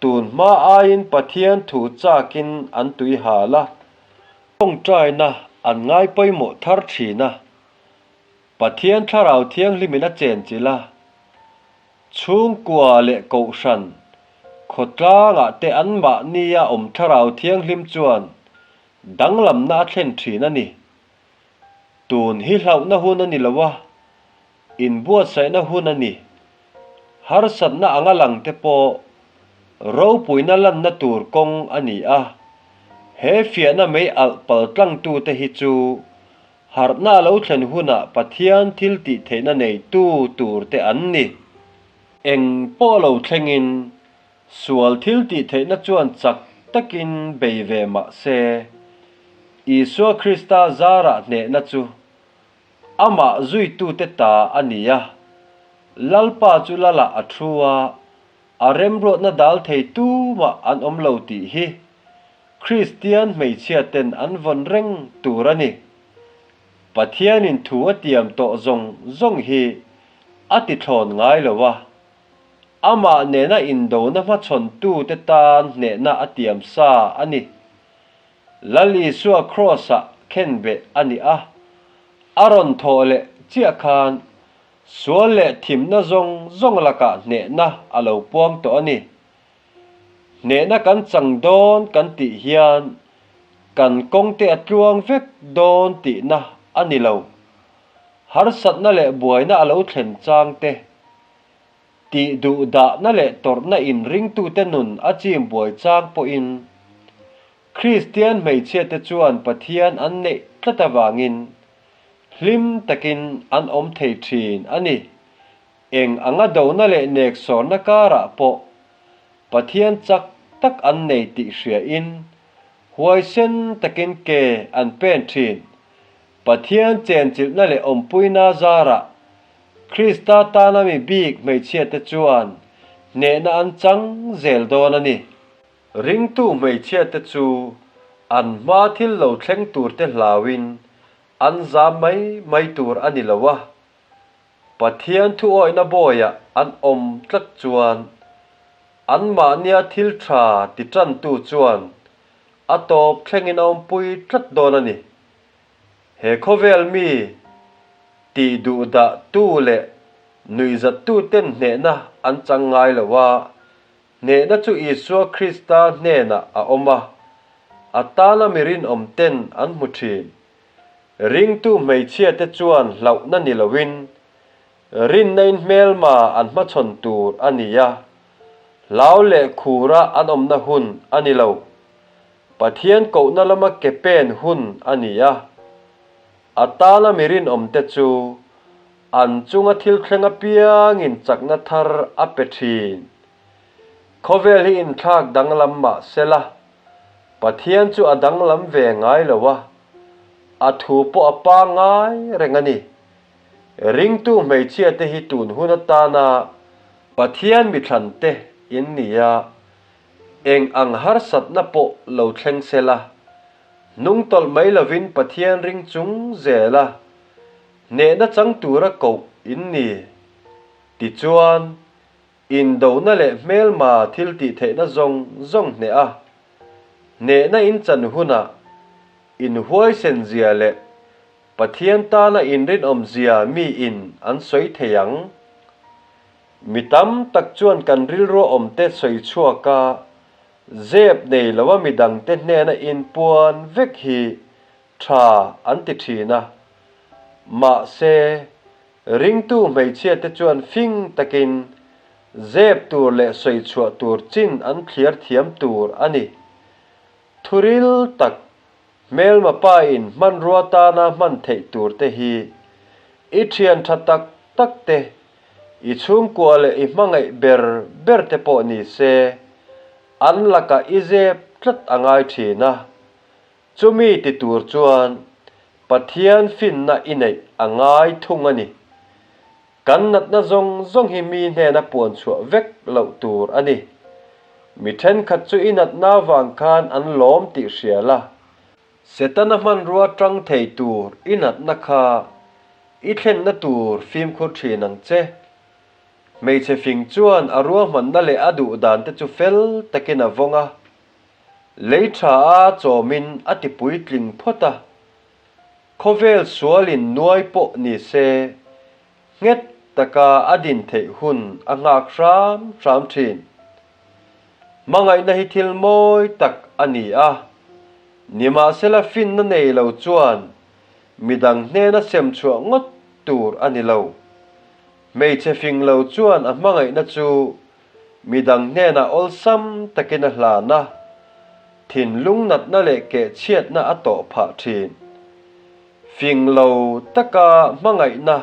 tun hma aiin Pathian thu chakin an tui hal a, tawngtaina an ngai pawimawh thar thin a, Pathian thlarau thianghlimin a chenchilh a, Chhungkua leh Kohhran, khawtlangah te anmahnia awm thlarau thianghlim chuan danglamna a thlen thin a ni. Tun hi hlauhna hun a ni lo a, inbuatsaihna hun a ni. Harsatna anga lang te pawh ropuina lanna tur kawng a ni a, he fiahna mei alh paltlangtute hi chu Harhna a lo thlen hunah Pathian thil tih theihna neitu tur te an ni. Eng pawh lo thlengin sual thil tih theihna chuan chak takin bei ve mah se, Isua Krista zarah hnehna chu amah zuitute ta a ni a. Lalpa chu Lalah a thu a, a remruatna dal thei tumah an awm lo tih hi Kristian hmeichhiaten an vawn reng tur a ni. Pathianin thu a tiam tawh zawng zawng hi a ti thlawn ngai lo a, amah nena indona hmachhawntute tan hnehna a tiam sa a ni. Lal Isua Kraws-ah khenbeh a ni a, a rawn thawh leh chiah khan sual leh thimna zawng zawng lakah hnehna a lo puang tawh a ni. Hnehna kan chang dawn kan tih hian kan kawngte a tluang vek dawn tihna a ni lo. Harsatna leh buaina a lo thlen chang te, tih duh dahna leh tawrhna in ringtute nun a chim buai chang pawhin Kristian hmeichhiate chuan Pathian an neih tlat avangin hlim takin an awm thei thin a ni. Eng anga dona leh neksawrna karah pawh Pathian chak tak an nei tih hriain huaisen takin ke an pen thin. Pathian chenchilhna leh awmpuina zarah Krista tana mi bik hmeichhiate chuan hnehna an chang zel dawn a ni. Ringtu hmeichhiate chu an hma thil lo thleng turte hlauin an zam mai mai tur a ni lo a, Pathian thuawihna bawiah an awm tlat chuan anmahnia thil tha ti tantu chuan a tawp thlengin a awmpui tlat dawn a ni. He khawvel mi tih duhdah tu leh nuihzattu ten hnehna an chang ngai lo a, hnehna chu Isua Krista hnenah a awm a, a tana mi rinawm ten an hmu thin. Ringtu hmeichhiate chuan hlauhna ni loin rinna in hmelma an hmachhawn tur a ni a. Hlau leh khura an awmna hun a ni lo. Pathian kohna lama ke pen hun a ni a. A tana mi rinawmte chu an chunga thil thleng apiangin chakna thar a pe thin. Khawvel hi inthlak danglam mah sela, Pathian chu a danglam ve ngai lo a, a thu pawh a pangngai reng a ni. Ringtu hmeichhiate hi tun hun atana Pathian mithlante in ni a, eng ang harsatna pawh lo thleng sela, hnungtawlh mai lovin Pathian ring chung zela hnehna chang tura koh in ni. Tichuan, indona leh hmelma thil tihtheihna zawng zawng hneh a, hnehna in chan hunah inhuaisen zia leh Pathian tana inrinawmzia miin an sawi thei ang. Mi tam tak chuan kan rilrua awmte sawi chhuak a, zep nei loa mi dangte hnena inpuan vek hi tha an ti thin a. Mahse, ringtu hmeichhiate chuan fing takin zep tur leh sawi chhuah tur chin an thliar thiam tur a ni. Thuril tak Hmelma pa in hmanrua tana hman theih tur te hi i thian tha tak tak te, i chhungkua leh i hmangaih ber ber te pawh ni se, an lakah i zep tlat a ngai thin a. Chumi ti tur chuan Pathian finna i neih a ngai thung a ni. Kan natna zawng zawng hi mi hnena puan chhuah vek loh tur a ni. Mi thenkhat chu i natna vang khan an lawm tih hria la. Setana hmanrua tang thei tur i natna kha i thlenna tur fimkhur thin ang che. Hmeichhe fing chuan a ruahmanna leh a duh dan te chu fel takin a vawng a, lei tha a chawmin a ti puitling phawt a. Khawvel sualin nuai pawh ni se, nghet taka a din theih hun a nghak hram hram thin. Hmangaihna hi thil mawi tak a ni a, nimahsela finna nei lo chuan midang hnena sem chhuah ngawt tur a ni lo. Hmeichhe fing lo chuan a hmangaihna chu midang hnenah awlsam takin a hlan a, thinlung natna leh kehchhiatna a tawh phah thin. Fing lo taka hmangaihna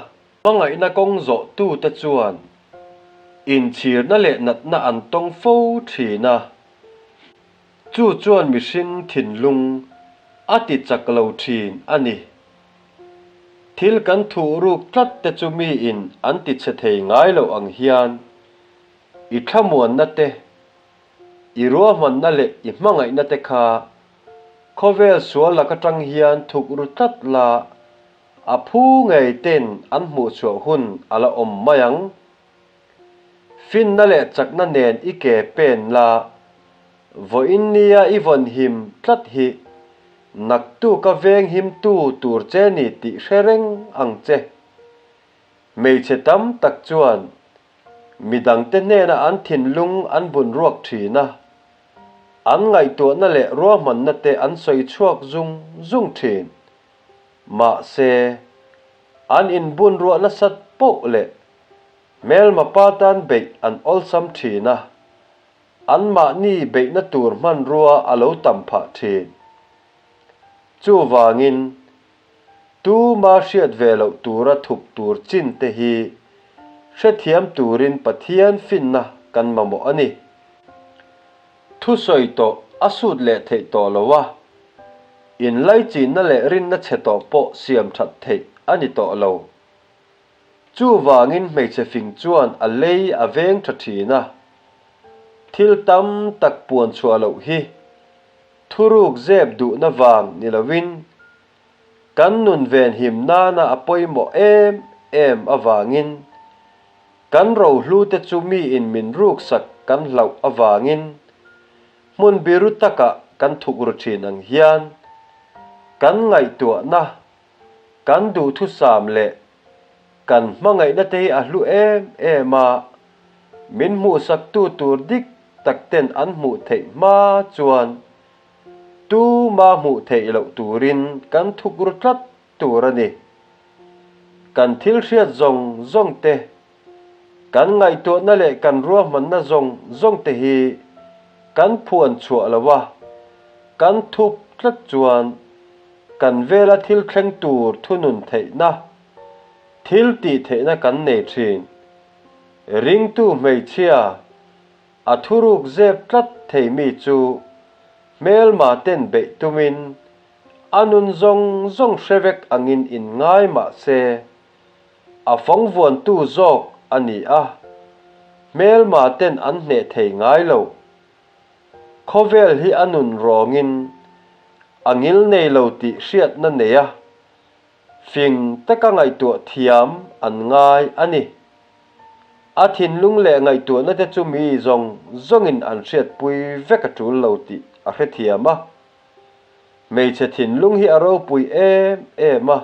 hmangaihna kawng zawhtute chuan inchhirna leh natna an tawng fo thin a, chu chuan mihring thinlung a ti chak lo thin a ni. Thil kan thuh ruk tlat te chu miin an ti chhe thei ngai lo ang hian i thlamuanna te, i ruahmanna leh i hmangaihna te kha khawvel sual lak atang hian thuk ru tlat la, a phu ngei ten an hmuh chhuah hun a la awm mai ang. Finna leh chakna nen i ke pen la, vawiin nia i vawn him tlat hi naktuka veng himtu tur che ni tih hre reng ang che. Hmeichhe tam tak chuan midangte hnena an thinlung an bun ruak thin a, an ngaihtuahna leh ruahmanna te an sawi chhuak zung zung thin. Mahse, an inbun ruah nasat poh leh hmelma pa tan beih an awlsam thin a, anmahni beihna tur hmanrua a lo tam phah thin. Chuvangin, tuma hriat ve loh tura thup tur chin te hi hrethiam turin Pathian finna kan mamawh a ni. Thusawi tawh a sut leh theih tawh lo a, inlaichinna leh rinna chhe tawh pawh siam that theih a ni tawh lo. Chuvangin hmeichhe fing chuan a lei a veng tha thin a, thil tam tak puan chhuah loh hi thuruk zep duhna vang ni lovin kan nun venhim nana a pawimawh em em avangin Kan rohlute chu miin min ruksak kan hlauh avangin hmun biru takah kan thuk ru thin ang hian kan ngaihtuahna, kan duhthusam leh kan hmangaihna te hi a hlu em em a, min hmuhsaktu tur dik tak ten an hmuh theih hma chuan tuma hmuh theih loh turin kan thuk ru tlat tur a ni. Kan thil hriat zawng zawng te, Kan ngaihtuahna leh kan ruahmanna zawng zawng te hi kan phuan chhuah lo a, kan thup tlat chuan kan vela thil thleng tur thunun theihna, thil tih theihna kan nei thin. Ringtu hmeichhia a thuruk zep tlat thei mi chu hmelma ten beih tumin a nun zawng zawng hre vek angin inngai mah se, A fangvuantu zawk a ni a, hmelma ten an hneh thei ngai lo. Khawvel hi a nun rawngin a ngil nei lo tih hriatna nei a, fing taka ngaihtuah thiam an ngai a ni. A thinlung leh ngaihtuahna te chu mi zawng zawngin an hriatpui vek a tul lo tih a hrethiam a. Hmeichhe thinlung hi a ropui em em a,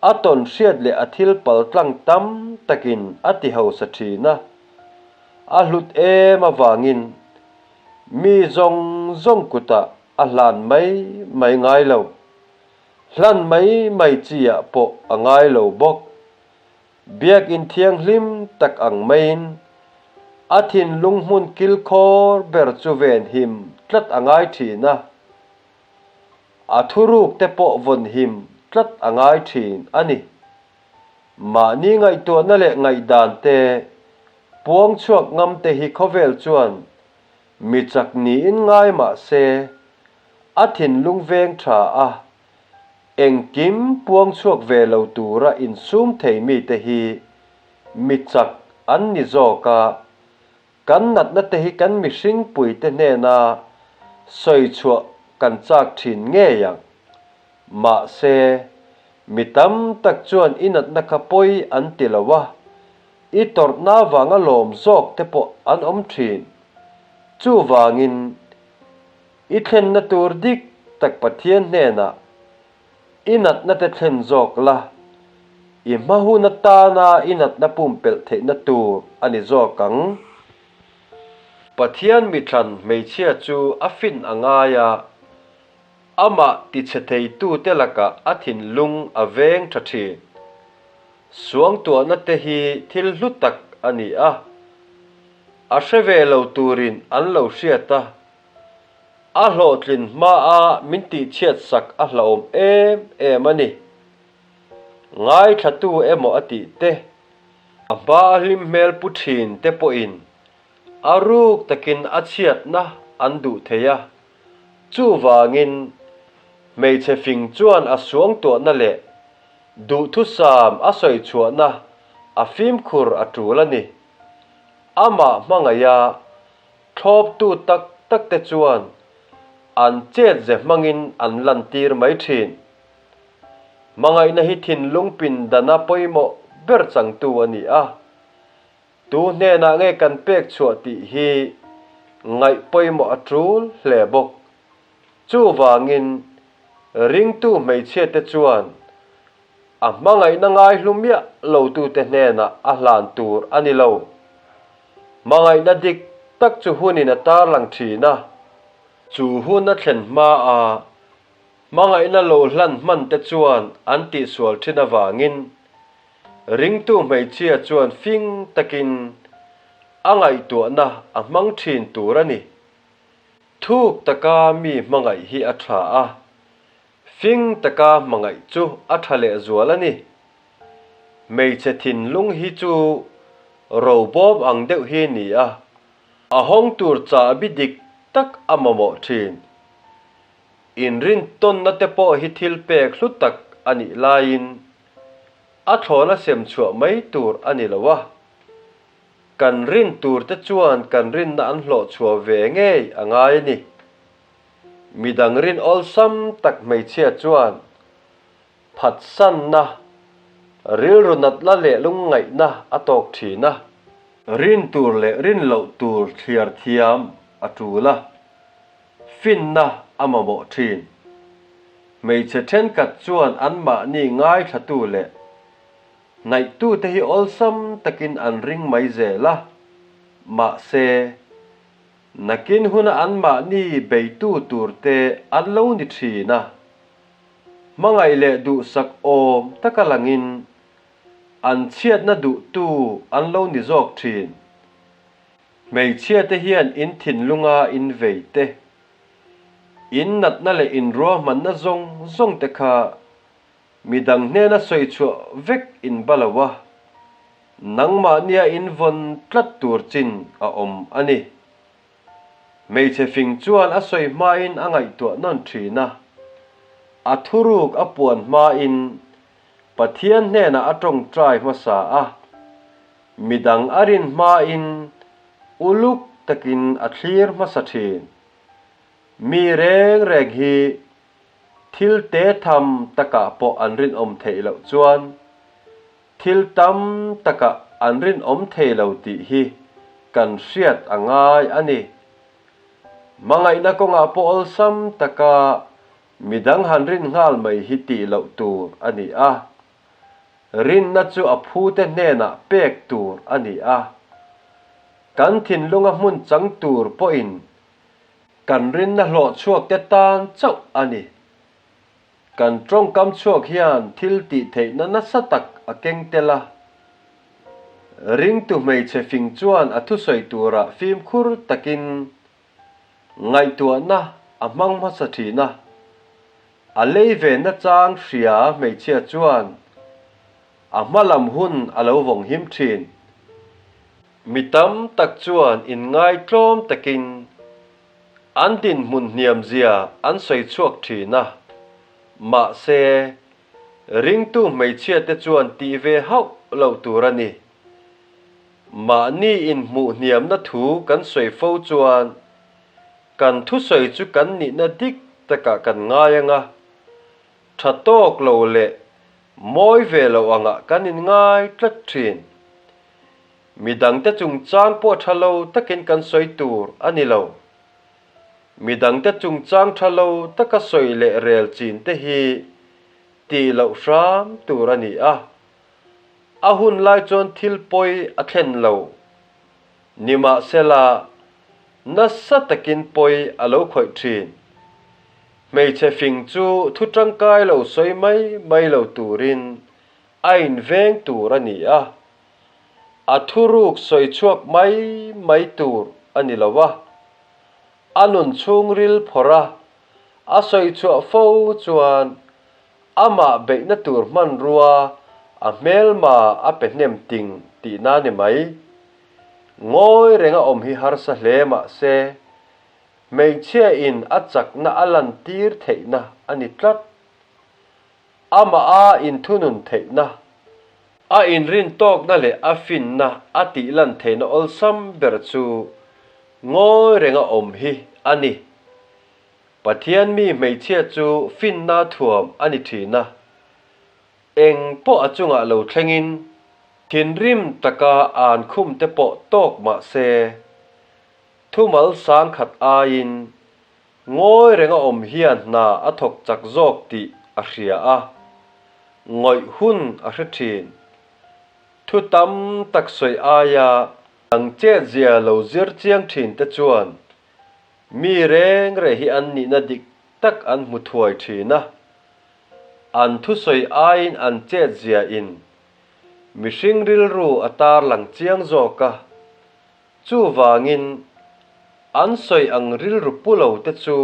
A tawn hriat leh a thil pal tlang tam takin a ti hausa thin a, a hlut em avangin mi zawng zawng kutah a hlan mai mai ngai lo. Hlan mai mai chi ah pawh a ngai lo bawk. Biakinn thianghlim tak ang maiin a thinlung hmun kilkhawr ber chu venhim tlat a ngai thin a. A thuruk te pawh vawn him tlat a ngai thin a ni. Mahni ngaihtuahna leh ngaihdan te puang chhuak ngam te hi khawvel chuan mi chak niin ngai mah se a thinlung veng tha a, engkim puang chhuak ve lo tura insum thei mite hi mi chak an ni zawk a, Kan natna te hi kan mihring puite hnena sawi chhuah kan chak thin ngei ang. Mahse, mi tam tak chuan i natna kha pawi an ti lo a, i tawrhna vanga lawm zawk te pawh an awm thin. Chuvangin, i thlenna tur dik tak Pathian hnenah I natna te thlen zawk la, i hma hun atana i natna pumpelh theihna tur a ni zawk ang. Pathian mithlan hmeichhia chu a fin a ngai a, amah tichhe theitute lakah a thinlung a veng tha thin. Suangtuahna te hi thil hlu tak a ni a, a hre ve lo turin an lo hriat a, A hlawhtlin hmaa min tihchhiat sak a hlauhawm em em a ni. Ngaithlatu emaw a tih te, a hma a hlim hmel pu thin te pawhin a ruk takin a chhiatna an duh thei a. Chuvangin, hmeichhe fing chuan a suangtuahna leh duhthusam a sawi chhuahna a fimkhur a tul a ni. Amah hmangaiha Thlawptu tak tak te chuan an chet ze hmangin an lantir mai thin. Hmangaihna hi thinlung pindana pawimawh ber changtu a ni a, tu hnenah nge kan pek chhuah tih hi ngaih pawimawh a tul hle bawk. Chuvangin ringtu hmeichhiate chuan A hmangaihna ngaihlu miah lotute hnenah a hlan tur a ni lo. Hmangaihna dik tak chu hunin a tarlang thin a. Chu hun a thlen hmaa hmangaihna lo hlan hmante chuan an tihsual thin avangin ringtu hmeichhia chuan fing takin a ngaihtuahna a hmang thin tur a ni. Thuk taka mi hmangaih hi a tha a, Fing taka hmangaih chu a tha lehzual a ni. Hmeichhe thinlung hi chu robawm ang deuh hi ni a, a hawng tur chahbi dik tak a mamawh thin. Inrintawnna te pawh hi thil pek hlu tak a nih laiin a thlawna sem chhuah mai tur a ni lo a, kan rin tur te chuan kan rinna an hlawh chhuah ve ngei a ngai a ni. Midang rin awlsam tak hmeichhia chuan phatsanna, rilru natna leh lungngaihna a tawk thin a. Rin tur leh rin loh tur thliar thiam a tul a, finna a mamawh thin. Hmeichhe thenkhat chuan anmahni ngaithlatu leh hnaihtute hi awlsam takin an ring mai zel a, mahse, Nakin huna anmahni beitu turte an lo ni thin a, hmangaih leh duhsak awm taka langin An chhiatna duhtu an lo ni zawk thin. Hmeichhiate hian in thinlunga in vei te, in natna leh in ruahmanna zawng zawng te kha midang hnena sawi chhuah vek in ba lo a, nangmahnia in vawn tlat tur chin a awm a ni. Hmeichhe fing chuan a sawi hmain a ngaihtuah nawn thin a, a thuruk a puan hmain Pathian hnenah a tawngtai hmasa a, midang a rin hmain uluk takin a thlir hmasa thin. Mi reng reng hi thil te tham takah pawh an rinawm theih loh chuan thil tam takah an rinawm thei lo tih hi kan hriat a ngai a ni. Hmangaihna kawngah pawh awlsam taka Midang han rin nghal mai hi tih loh tur a ni a, rinna chu a phute hnenah pek tur a ni a. Kan thinlunga hmun chang tur pawhin kan rinna hlawh chhuakte tan chauh a ni. Kan tawngkam chhuak hian thil tih theihna nasa tak a keng tel a. Ringtu hmeichhe fing chuan a thusawi turah fimkhur takin Ngaihtuahna a hmang hmasa thin a, a lei ve nachang hria hmeichhia chuan a hma lam hun a lo vawng him thin. Mi tam tak chuan inngaitlawm takin an dinhmun hniam zia an sawi chhuak thin a, mahse ringtu hmeichhiate chuan tih ve hauh loh tur a ni. Mahni inhmuh hniamna thu kan sawi fo chuan kan thusawi chu kan nihna dik takah kan ngai ang a, tha tawk lo leh mawi ve lo angah kan inngai tlat thin. Midangte chungchang pawh tha lo takin kan sawi tur a ni lo. Midangte chungchang tha lo taka sawi leh rel chin te hi tih loh hram tur a ni a. A hun lai chuan thil pawi a thlen lo. Nimahsela, nasa takin pawi a lo khawih thin. Hmeichhe fing chu thu tangkai lo sawi mai mai lo turin a inveng tur a ni a, a thuruk sawi chhuak mai mai tur a ni lo a. A nun chhungril phawrh a, a sawi chhuah fo chuan Amah beihna tur hmanrua a hmelma a pe hnem ting tihna ni mai. Ngawi renga awm hi harsa hle mah se, hmeichhia in a chakna a lantir theihna a ni tlat. Amah a inthunun theihna, a inrintawkna leh a finna a tihlan theihna awlsam ber chu ngawi renga awm hi a ni. Pathian mi hmeichhia chu finna thuam a ni thin a, eng pawh a chungah lo thlengin thinrim taka an khum te pawh tawk mah se, thumal sang khat aiin ngawi renga awm hian hna a thawk chak zawk tih a hria a, ngawih hun a hre thin. Thu tam tak sawi aia ang chetzia lo zir chiang thin te chuan Mi reng reh hi an nihna dik tak an hmu thuai thin a, an thusawi aiin an chet ziain mihring rilru a tarlang chiang zawk a, chuvangin an sawi ang rilru pu lo te chu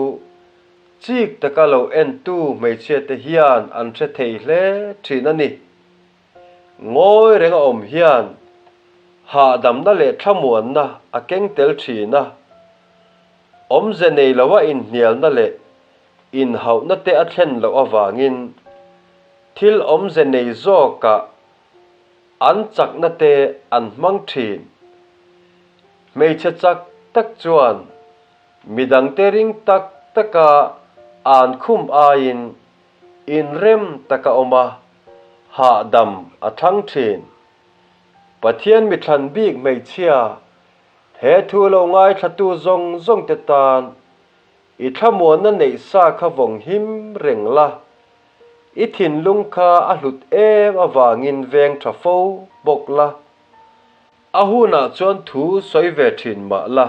chik taka lo entu hmeichhia te hian an hre thei hle thin a ni. Ngawi renga awm hian hahdamna leh thlamuanna a keng tel thin a, awmze nei loa inhnialna leh inhauhna te a thlen loh avangin thil awmze nei zawkah an chakna te an hmang thin. Hmeichhe chak tak chuan midangte ring tak taka an khum aiin inrem taka awm a, hahdam a thlang thin. Pathian mithlan bik hmeichhia, he thu lo ngaithlatu zawng zawng te tan i thlamuanna neih sa kha vawng him reng la, i thinlung kha a hlut em avangin veng tha fo bawk la. A hunah chuan thu sawi ve thin mah la,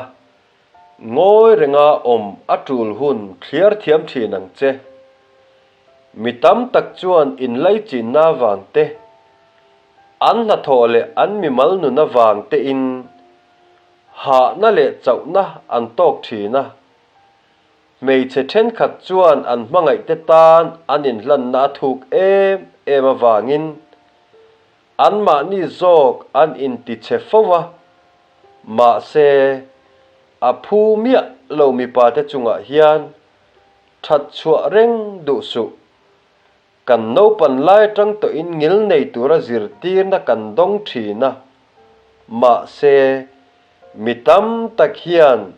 ngawi renga awm a tul hun thliar thiam thin ang che. Mi tam tak chuan inlaichinna vang te. An hnathawh leh an mimal nun avang tein hahna leh chauhna an tawk thin a. Hmeichhe thenkhat chuan an hmangaihte tan an inhlanna a thuk em em avangin anmahni zawk an intichhe fo a, mahse a phu miah lo mipate chungah hian that chhuah reng duh suh. Kan naupan lai atang tawhin ngil nei tura zirtirna kan dawng thin a, mahse mi tam tak hian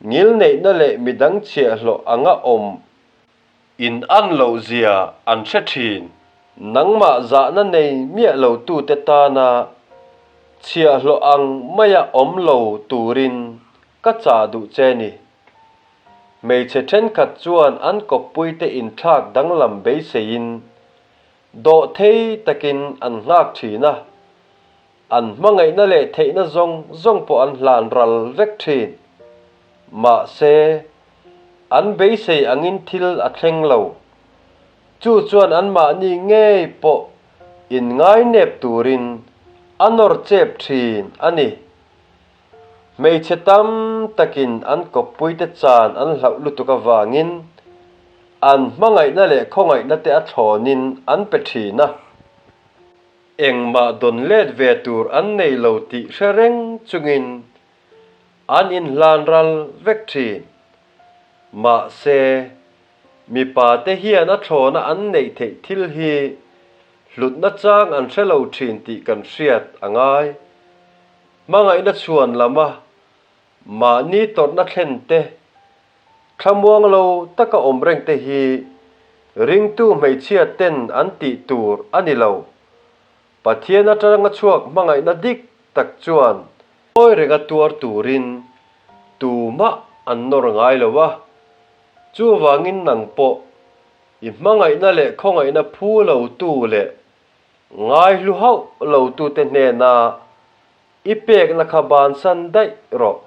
ngil neihna leh midang chhiahhlawh anga awm in an loh zia an hre thin. Nangmah zahna nei miah lo tute tana chhiahhlawh ang maia awm lo turin ka chah duh che ni. Hmeichhe thenkhat chuan an kawppuite inthlak danglam beiseiin dawhthei takin an nghak thin a, an hmangaihna leh theihna zawng zawng pawh an hlan ral vek thin. Mahse, an beisei angin thil a thleng lo. Chu chuan anmahni ngei pawh inngainep turin a nawr chep thin a ni. Hmeichhe tam takin an kawppuite chan an hlauh lutuk avangin an hmangaihna leh khawngaihna te a thlawnin an pe thin a. Engmah dawn let ve tur an nei lo tih hre reng chungin an inhlan ral vek thin. Mahse, mipa te hian a thlawna an neih theih thil hi hlutna chang an hre lo thin tih kan hriat a ngai. Hmangaihna chhuan lama mahni tawrhna thlen te, thlamuang lo taka awm reng te hi ringtu hmeichhia ten an tih tur a ni lo. Pathian atanga chhuak hmangaihna dik tak chuan ngawi renga tuar turin tumah an nawr ngai lo a, chuvangin nang pawh i hmangaihna leh khawngaihna phu lo tu leh Ngaihlu hauh lo tute hnena i pekna kha bansan daih rawh.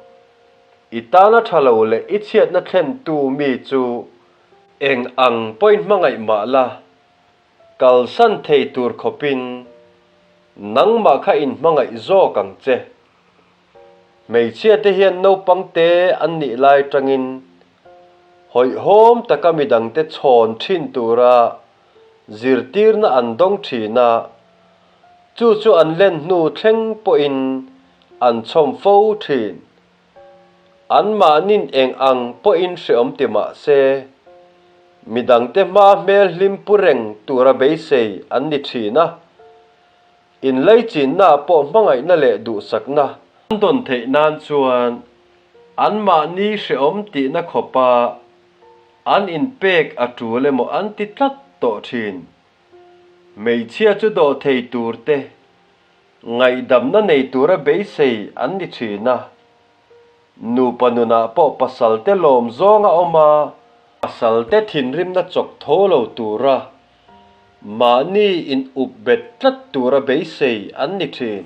I tana tha lo leh i chhiatna thlentu mi chu eng ang pawhin hmangaih mah la, kalsan thei tur khawpin nangmah kha inhmangaih zawk ang che. Hmeichhiate hian naupangte an nih lai tangin hawihhawm taka midangte chhawn thin tura zirtirna an dawng thin a, chu chu an len hnu thleng pawhin an chhawm fo thin. Anmahnin eng ang pawhin hreawm ti mah se, midangte hma hmel hlim pu reng tura beisei an ni thin a, inlaichinnaah pawh hmangaihna leh duhsakna an dawn theih nan chuan anmahni hreawm tihna khawpa An inpek a tul emaw an ti tlat tawh thin. Hmeichhia chu dawh thei tur te, ngaihdamna nei tura beisei an ni thin a. Nupa nunah pawh pasalte lawm zawng a awm a, pasalte thinrimna chawk tho lo tura mahni in up bet tlat tura beisei an ni thin.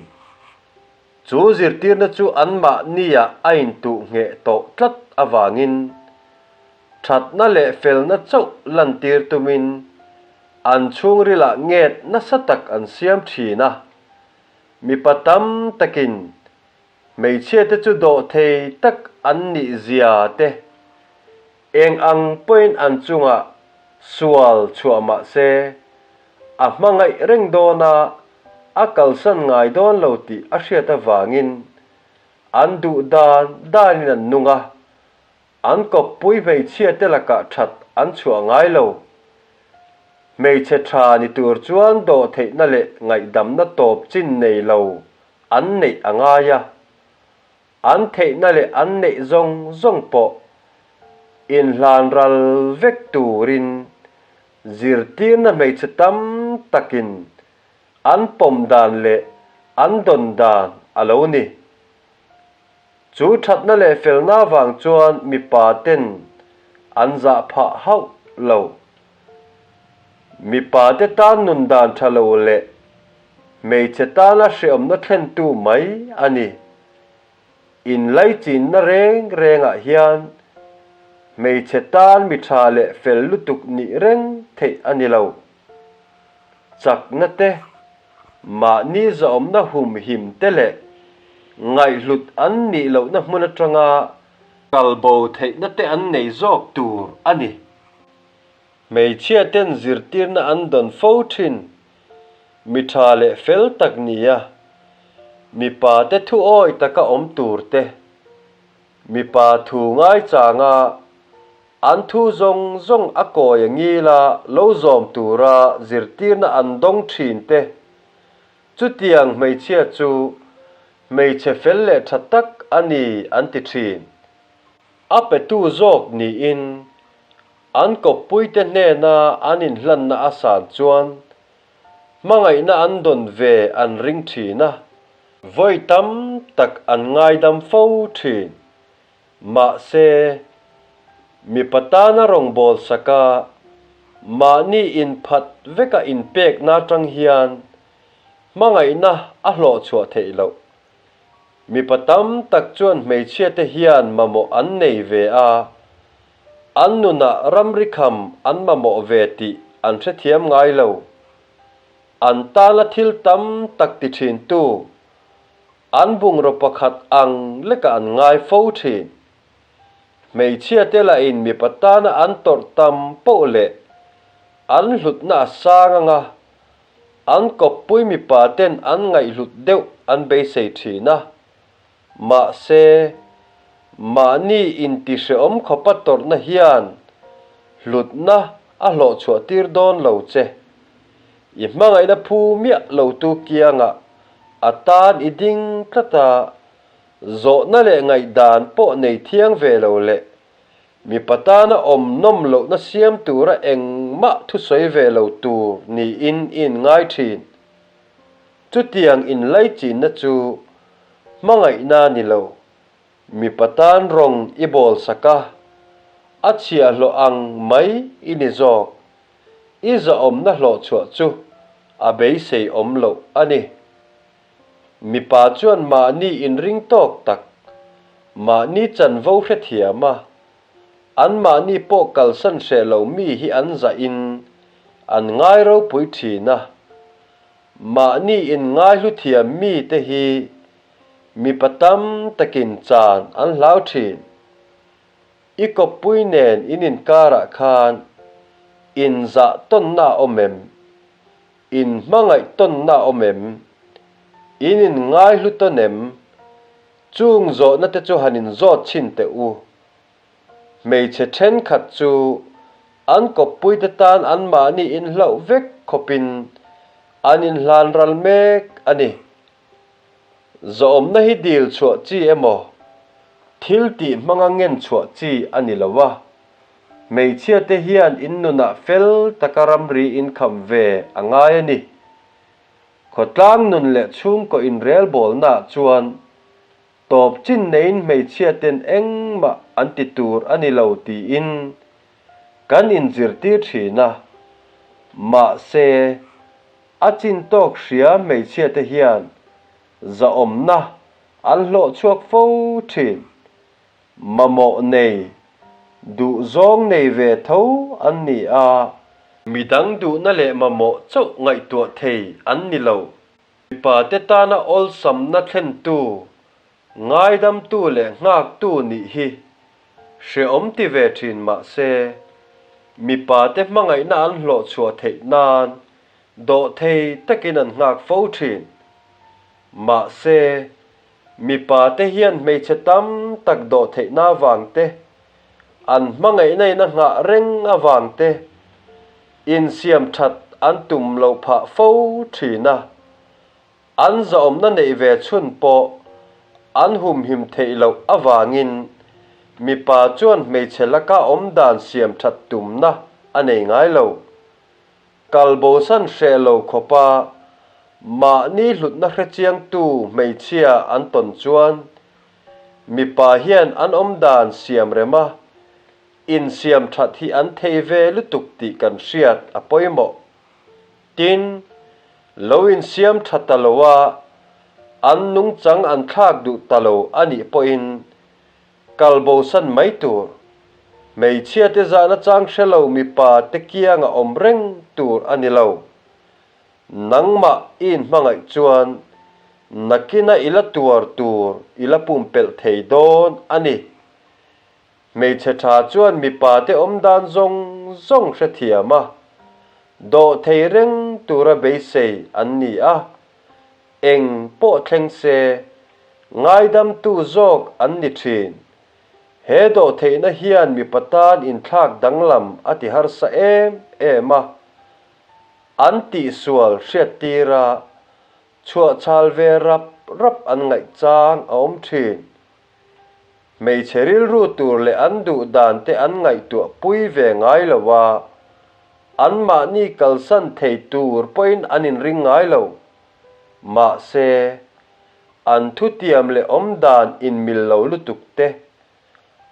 Chu zirtirna chu anmahniah a intuh ngheh tawh tlat avangin thatna leh felna chauh lantir tumin an chhungrilah nget nasa tak an siam thin a. Mipa tam takin hmeichhiate chu dawhthei tak an nih zia te Eng ang pawhin an chungah sual chhuah mah se, a hmangaih reng dawn a, a kalsan ngai dawn lo tih a hriat avangin an duh dan danin an nung a, an kawppui hmeichhia te lakah that an chhuah ngai lo. Hmeichhe tha ni tur chuan dawhtheihna leh ngaihdamna tawp chin nei lo an neih a ngai a. An theihna leh an neih zawng zawng pawh inhlan ral vek turin zirtirna hmeichhe tam takin an pawm dan leh an dawn dan a lo ni. Chu thatna leh felna vang chuan mipa ten an zah phah hauh lo. Mipa te tan nun dan tha lo leh hmeichhe tana hreawmna thlentu mai a ni. Inlaichinna reng rengah hian hmeichhe tan mi tha leh fel lutuk nih reng theih a ni lo. Chakna te, Mahni zahawmna humhim te leh ngaihhlut an nih lohna hmun atanga kalbo theihna te an nei zawk tur a ni. Hmeichhia ten zirtirna an dawn fo thin. Mi tha leh fel tak nia, mipa te thu awi taka awm tur te, mipa thu ngaichanga an thu zawng zawng a kawi a ngila lo zawm tura zirtirna an dawng thin te, chutiang hmeichhia chu hmeichhe fel leh tha tak a ni an ti thin. A petu zawk niin An kawppuite hnena an inhlanna a san chuan hmangaihna an dawn ve an ring thin a, vawi tam tak an ngaidam fo thin. Mahse, mipa tana rawngbâwl saka mahni inphat veka inpekna atang hian hmangaihna a hlawhchhuah theih loh. Mipa tam tak chuan hmeichhiate hian mamawh an nei ve a, an nunah ramri kham an mamawh ve tih an hrethiam ngai lo. An tana thil tam tak ti thintu, an bungraw pakhat ang lekah an ngai fo thin. Hmeichhiate lahin mipa tana an tawrh tam poh leh an hlutna a sang anga An kawppui mipa ten an ngaihhlut deuh an beisei thin a, mahse, mahni intihrehawm khawpa tawrhna hian hlutna a hlawhchhuah tir dawn lo che. I hmangaihna phu miah lotu kiangah a tan i ding tlat a, zawhna leh ngaihdan pawh nei thiang ve lo leh Mipa tana awm nawm lohna siam tura engmah thusawi ve lo tur niin i inngai thin. Chutiang inlaichinna chu hmangaihna ni lo, mipa tan rawng i bawl sak a, a chhiahhlawh ang mai i ni zawk. I zahawmna hlawhchhuah chu a beisei awm loh a ni. Mipa chuan mahni inring tawk tak, mahni chanvo hrethiam a, anmahni pawh kalsan hreh lo mi hi an zahin an ngai ropui thin a. Mahni inngaihlu thiam mite hi mipa tam takin chan an hlau thin. I kawppui nen in inkarah khan inzah tawnna a awm em? In hmangaih tawnna a awm em? In in ngaihlu tawn em? Chung zawhna te chu han in zawt chhin teh u. Hmeichhe thenkhat chu an kawppuite tan anmahni inhlauh vek khawpin an inhlan ral mek a ni. Zawhawmna hi dil chhuah chi emaw, thil tih hmanga ngen chhuah chi a ni lo a. Hmeichhiate hian in nunah fel taka ramri in kham ve a ngai a ni. Khawtlang nun leh chhungkaw inrelbawlnaah chuan tawp chin neiin hmeichhiaten engmah an ti tur a ni lo tiin kan inzirtir thin a, mahse, A chin tawk hria hmeichhiate hian zahawmna an hlawh chhuak fo thin. Mamawh nei, duhzawng nei ve tho an ni a. Midang duhna leh mamawh chauh ngaihtuah thei an ni lo. Mipate tana awlsamna thlentu, ngaidamtu leh nghaktu nih hi hrehawm ti ve thin mah se, mipate hmangaihna an hlawh chhuah theih nan Dawhthei takin an nghak fo thin. Mahse, mipa te hian hmeichhe tam tak dawhtheihna avang te, an hmangaihna in a nghah reng avang te, insiam that an tum loh phah fo thin a. An zahawmna neih ve chhun pawh an humhim theih loh avangin mipa chuan hmeichhe laka awmdan siam that tumna a nei ngai lo. Kalbosan hreh lo khawpa mahni hlutna hrechiangtu hmeichhia an tawn chuan mipa hian an awmdan siam rema insiam that hi an thei ve lutuk tih kan hriat a pawimawh. Tin, lo insiam tha ta loa an nungchang an thlak duh ta lo a nih pawhin Kal bosan mai tur. Hmeichhiate zahna chang hre lo mipa te kianga awm reng tur a ni lo. Nangmah i inhmangaih chuan nakina i la tuar tur i la pumpelh thei dawn a ni. Hmeichhe tha chuan mipa te awm dan zawng zawng hrethiam a, dawh thei reng tura beisei an ni a, eng pawh thleng se ngaidamtu zawk an ni thin. He dawhtheihna hian mipa tan inthlak danglam a ti harsa em em a, an tihsual hriattira chhuahchhal ve rap rap an ngaih chang a awm thin. Hmeichhe rilru tur leh an duh dan te an ngaihtuah pui ve ngai lo a, anmahni kalsan thei tur pawhin an inring ngai lo. Mahse, an thutiam leh awmdan inmil lo lutuk te,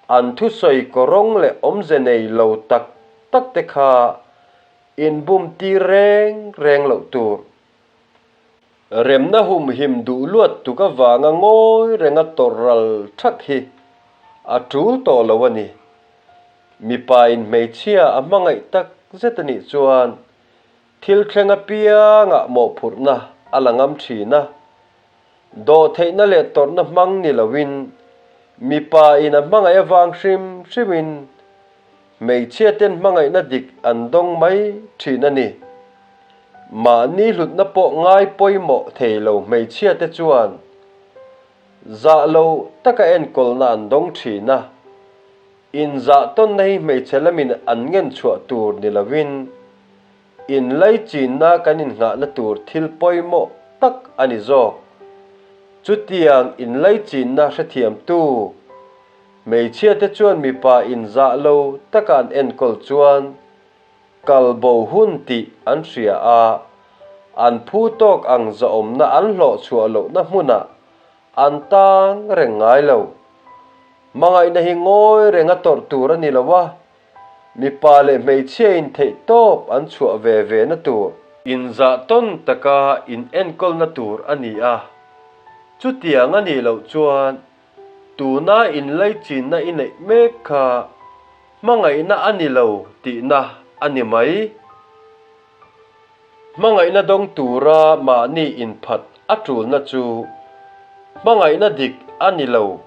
an thusawi kawrawng leh awmze nei lo tak tak te kha inbum tir reng reng loh tur. Remna humhim duh luat tuk avanga ngawi renga tawrh ral thak hi a tul tawh lo a ni. Mipa in hmeichhia a hmangaih tak zet a nih chuan Thil thleng apiangah mawhphurhna a la ngam thin a, dawhtheihna leh tawrhna hmang ni loin mipa in a hmangaih avang hrim hrimin hmeichhia ten hmangaihna dik an dawng mai thin a ni. Mahni hlutna pawh ngai pawimawh thei lo hmeichhia te chuan zah lo taka enkawlna an dawng thin a, Inzahtawnna hi hmeichhe lamin an ngen chhuah tur ni loin inlaichinna kan innghahna tur thil pawimawh tak a ni zawk. Chutiang inlaichinna hrethiamtu hmeichhiate chuan mipa inzah lo taka an enkawl chuan kal bo hun tih an hria a, an phu tawk ang zahawmna an hlawh chhuah lohna hmunah An tang reng ngai lo. Hmangaihna hi ngawi renga tawrh tur a ni lo a, mipa leh hmeichhia in theih tawp an chhuah ve ve na tur. Inzah tawn taka in enkawlna tur a ni a, chutiang a nih loh chuan tuna inlaichinna i neih mek kha hmangaihna a ni lo tihna a ni mai. Hmangaihna dawng tura mahni inphat a tulna chu hmangaihna dik a ni lo.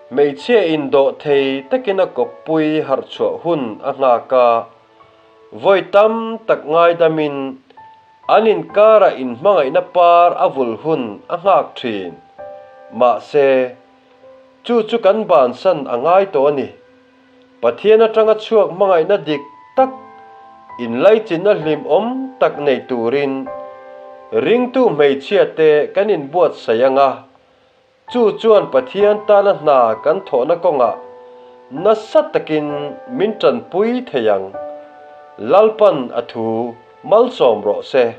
Hmeichhia indawh thei takin a kawppui harhchhuah hun a nghak a, vawi tam tak ngaidamin an inkarah inhmangaihna par a vul hun a nghak thin. Mahse, chu chu kan bansan a ngai tawh a ni. Pathian atanga chhuak hmangaihna dik tak, inlaichinna hlimawm tak nei turin ringtu hmeichhiate kan inbuatsaih ang a, chu chuan Pathian tana hna kan thawhna kawngah nasa takin min tanpui thei ang. Lalpan a thu malsawm rawh se.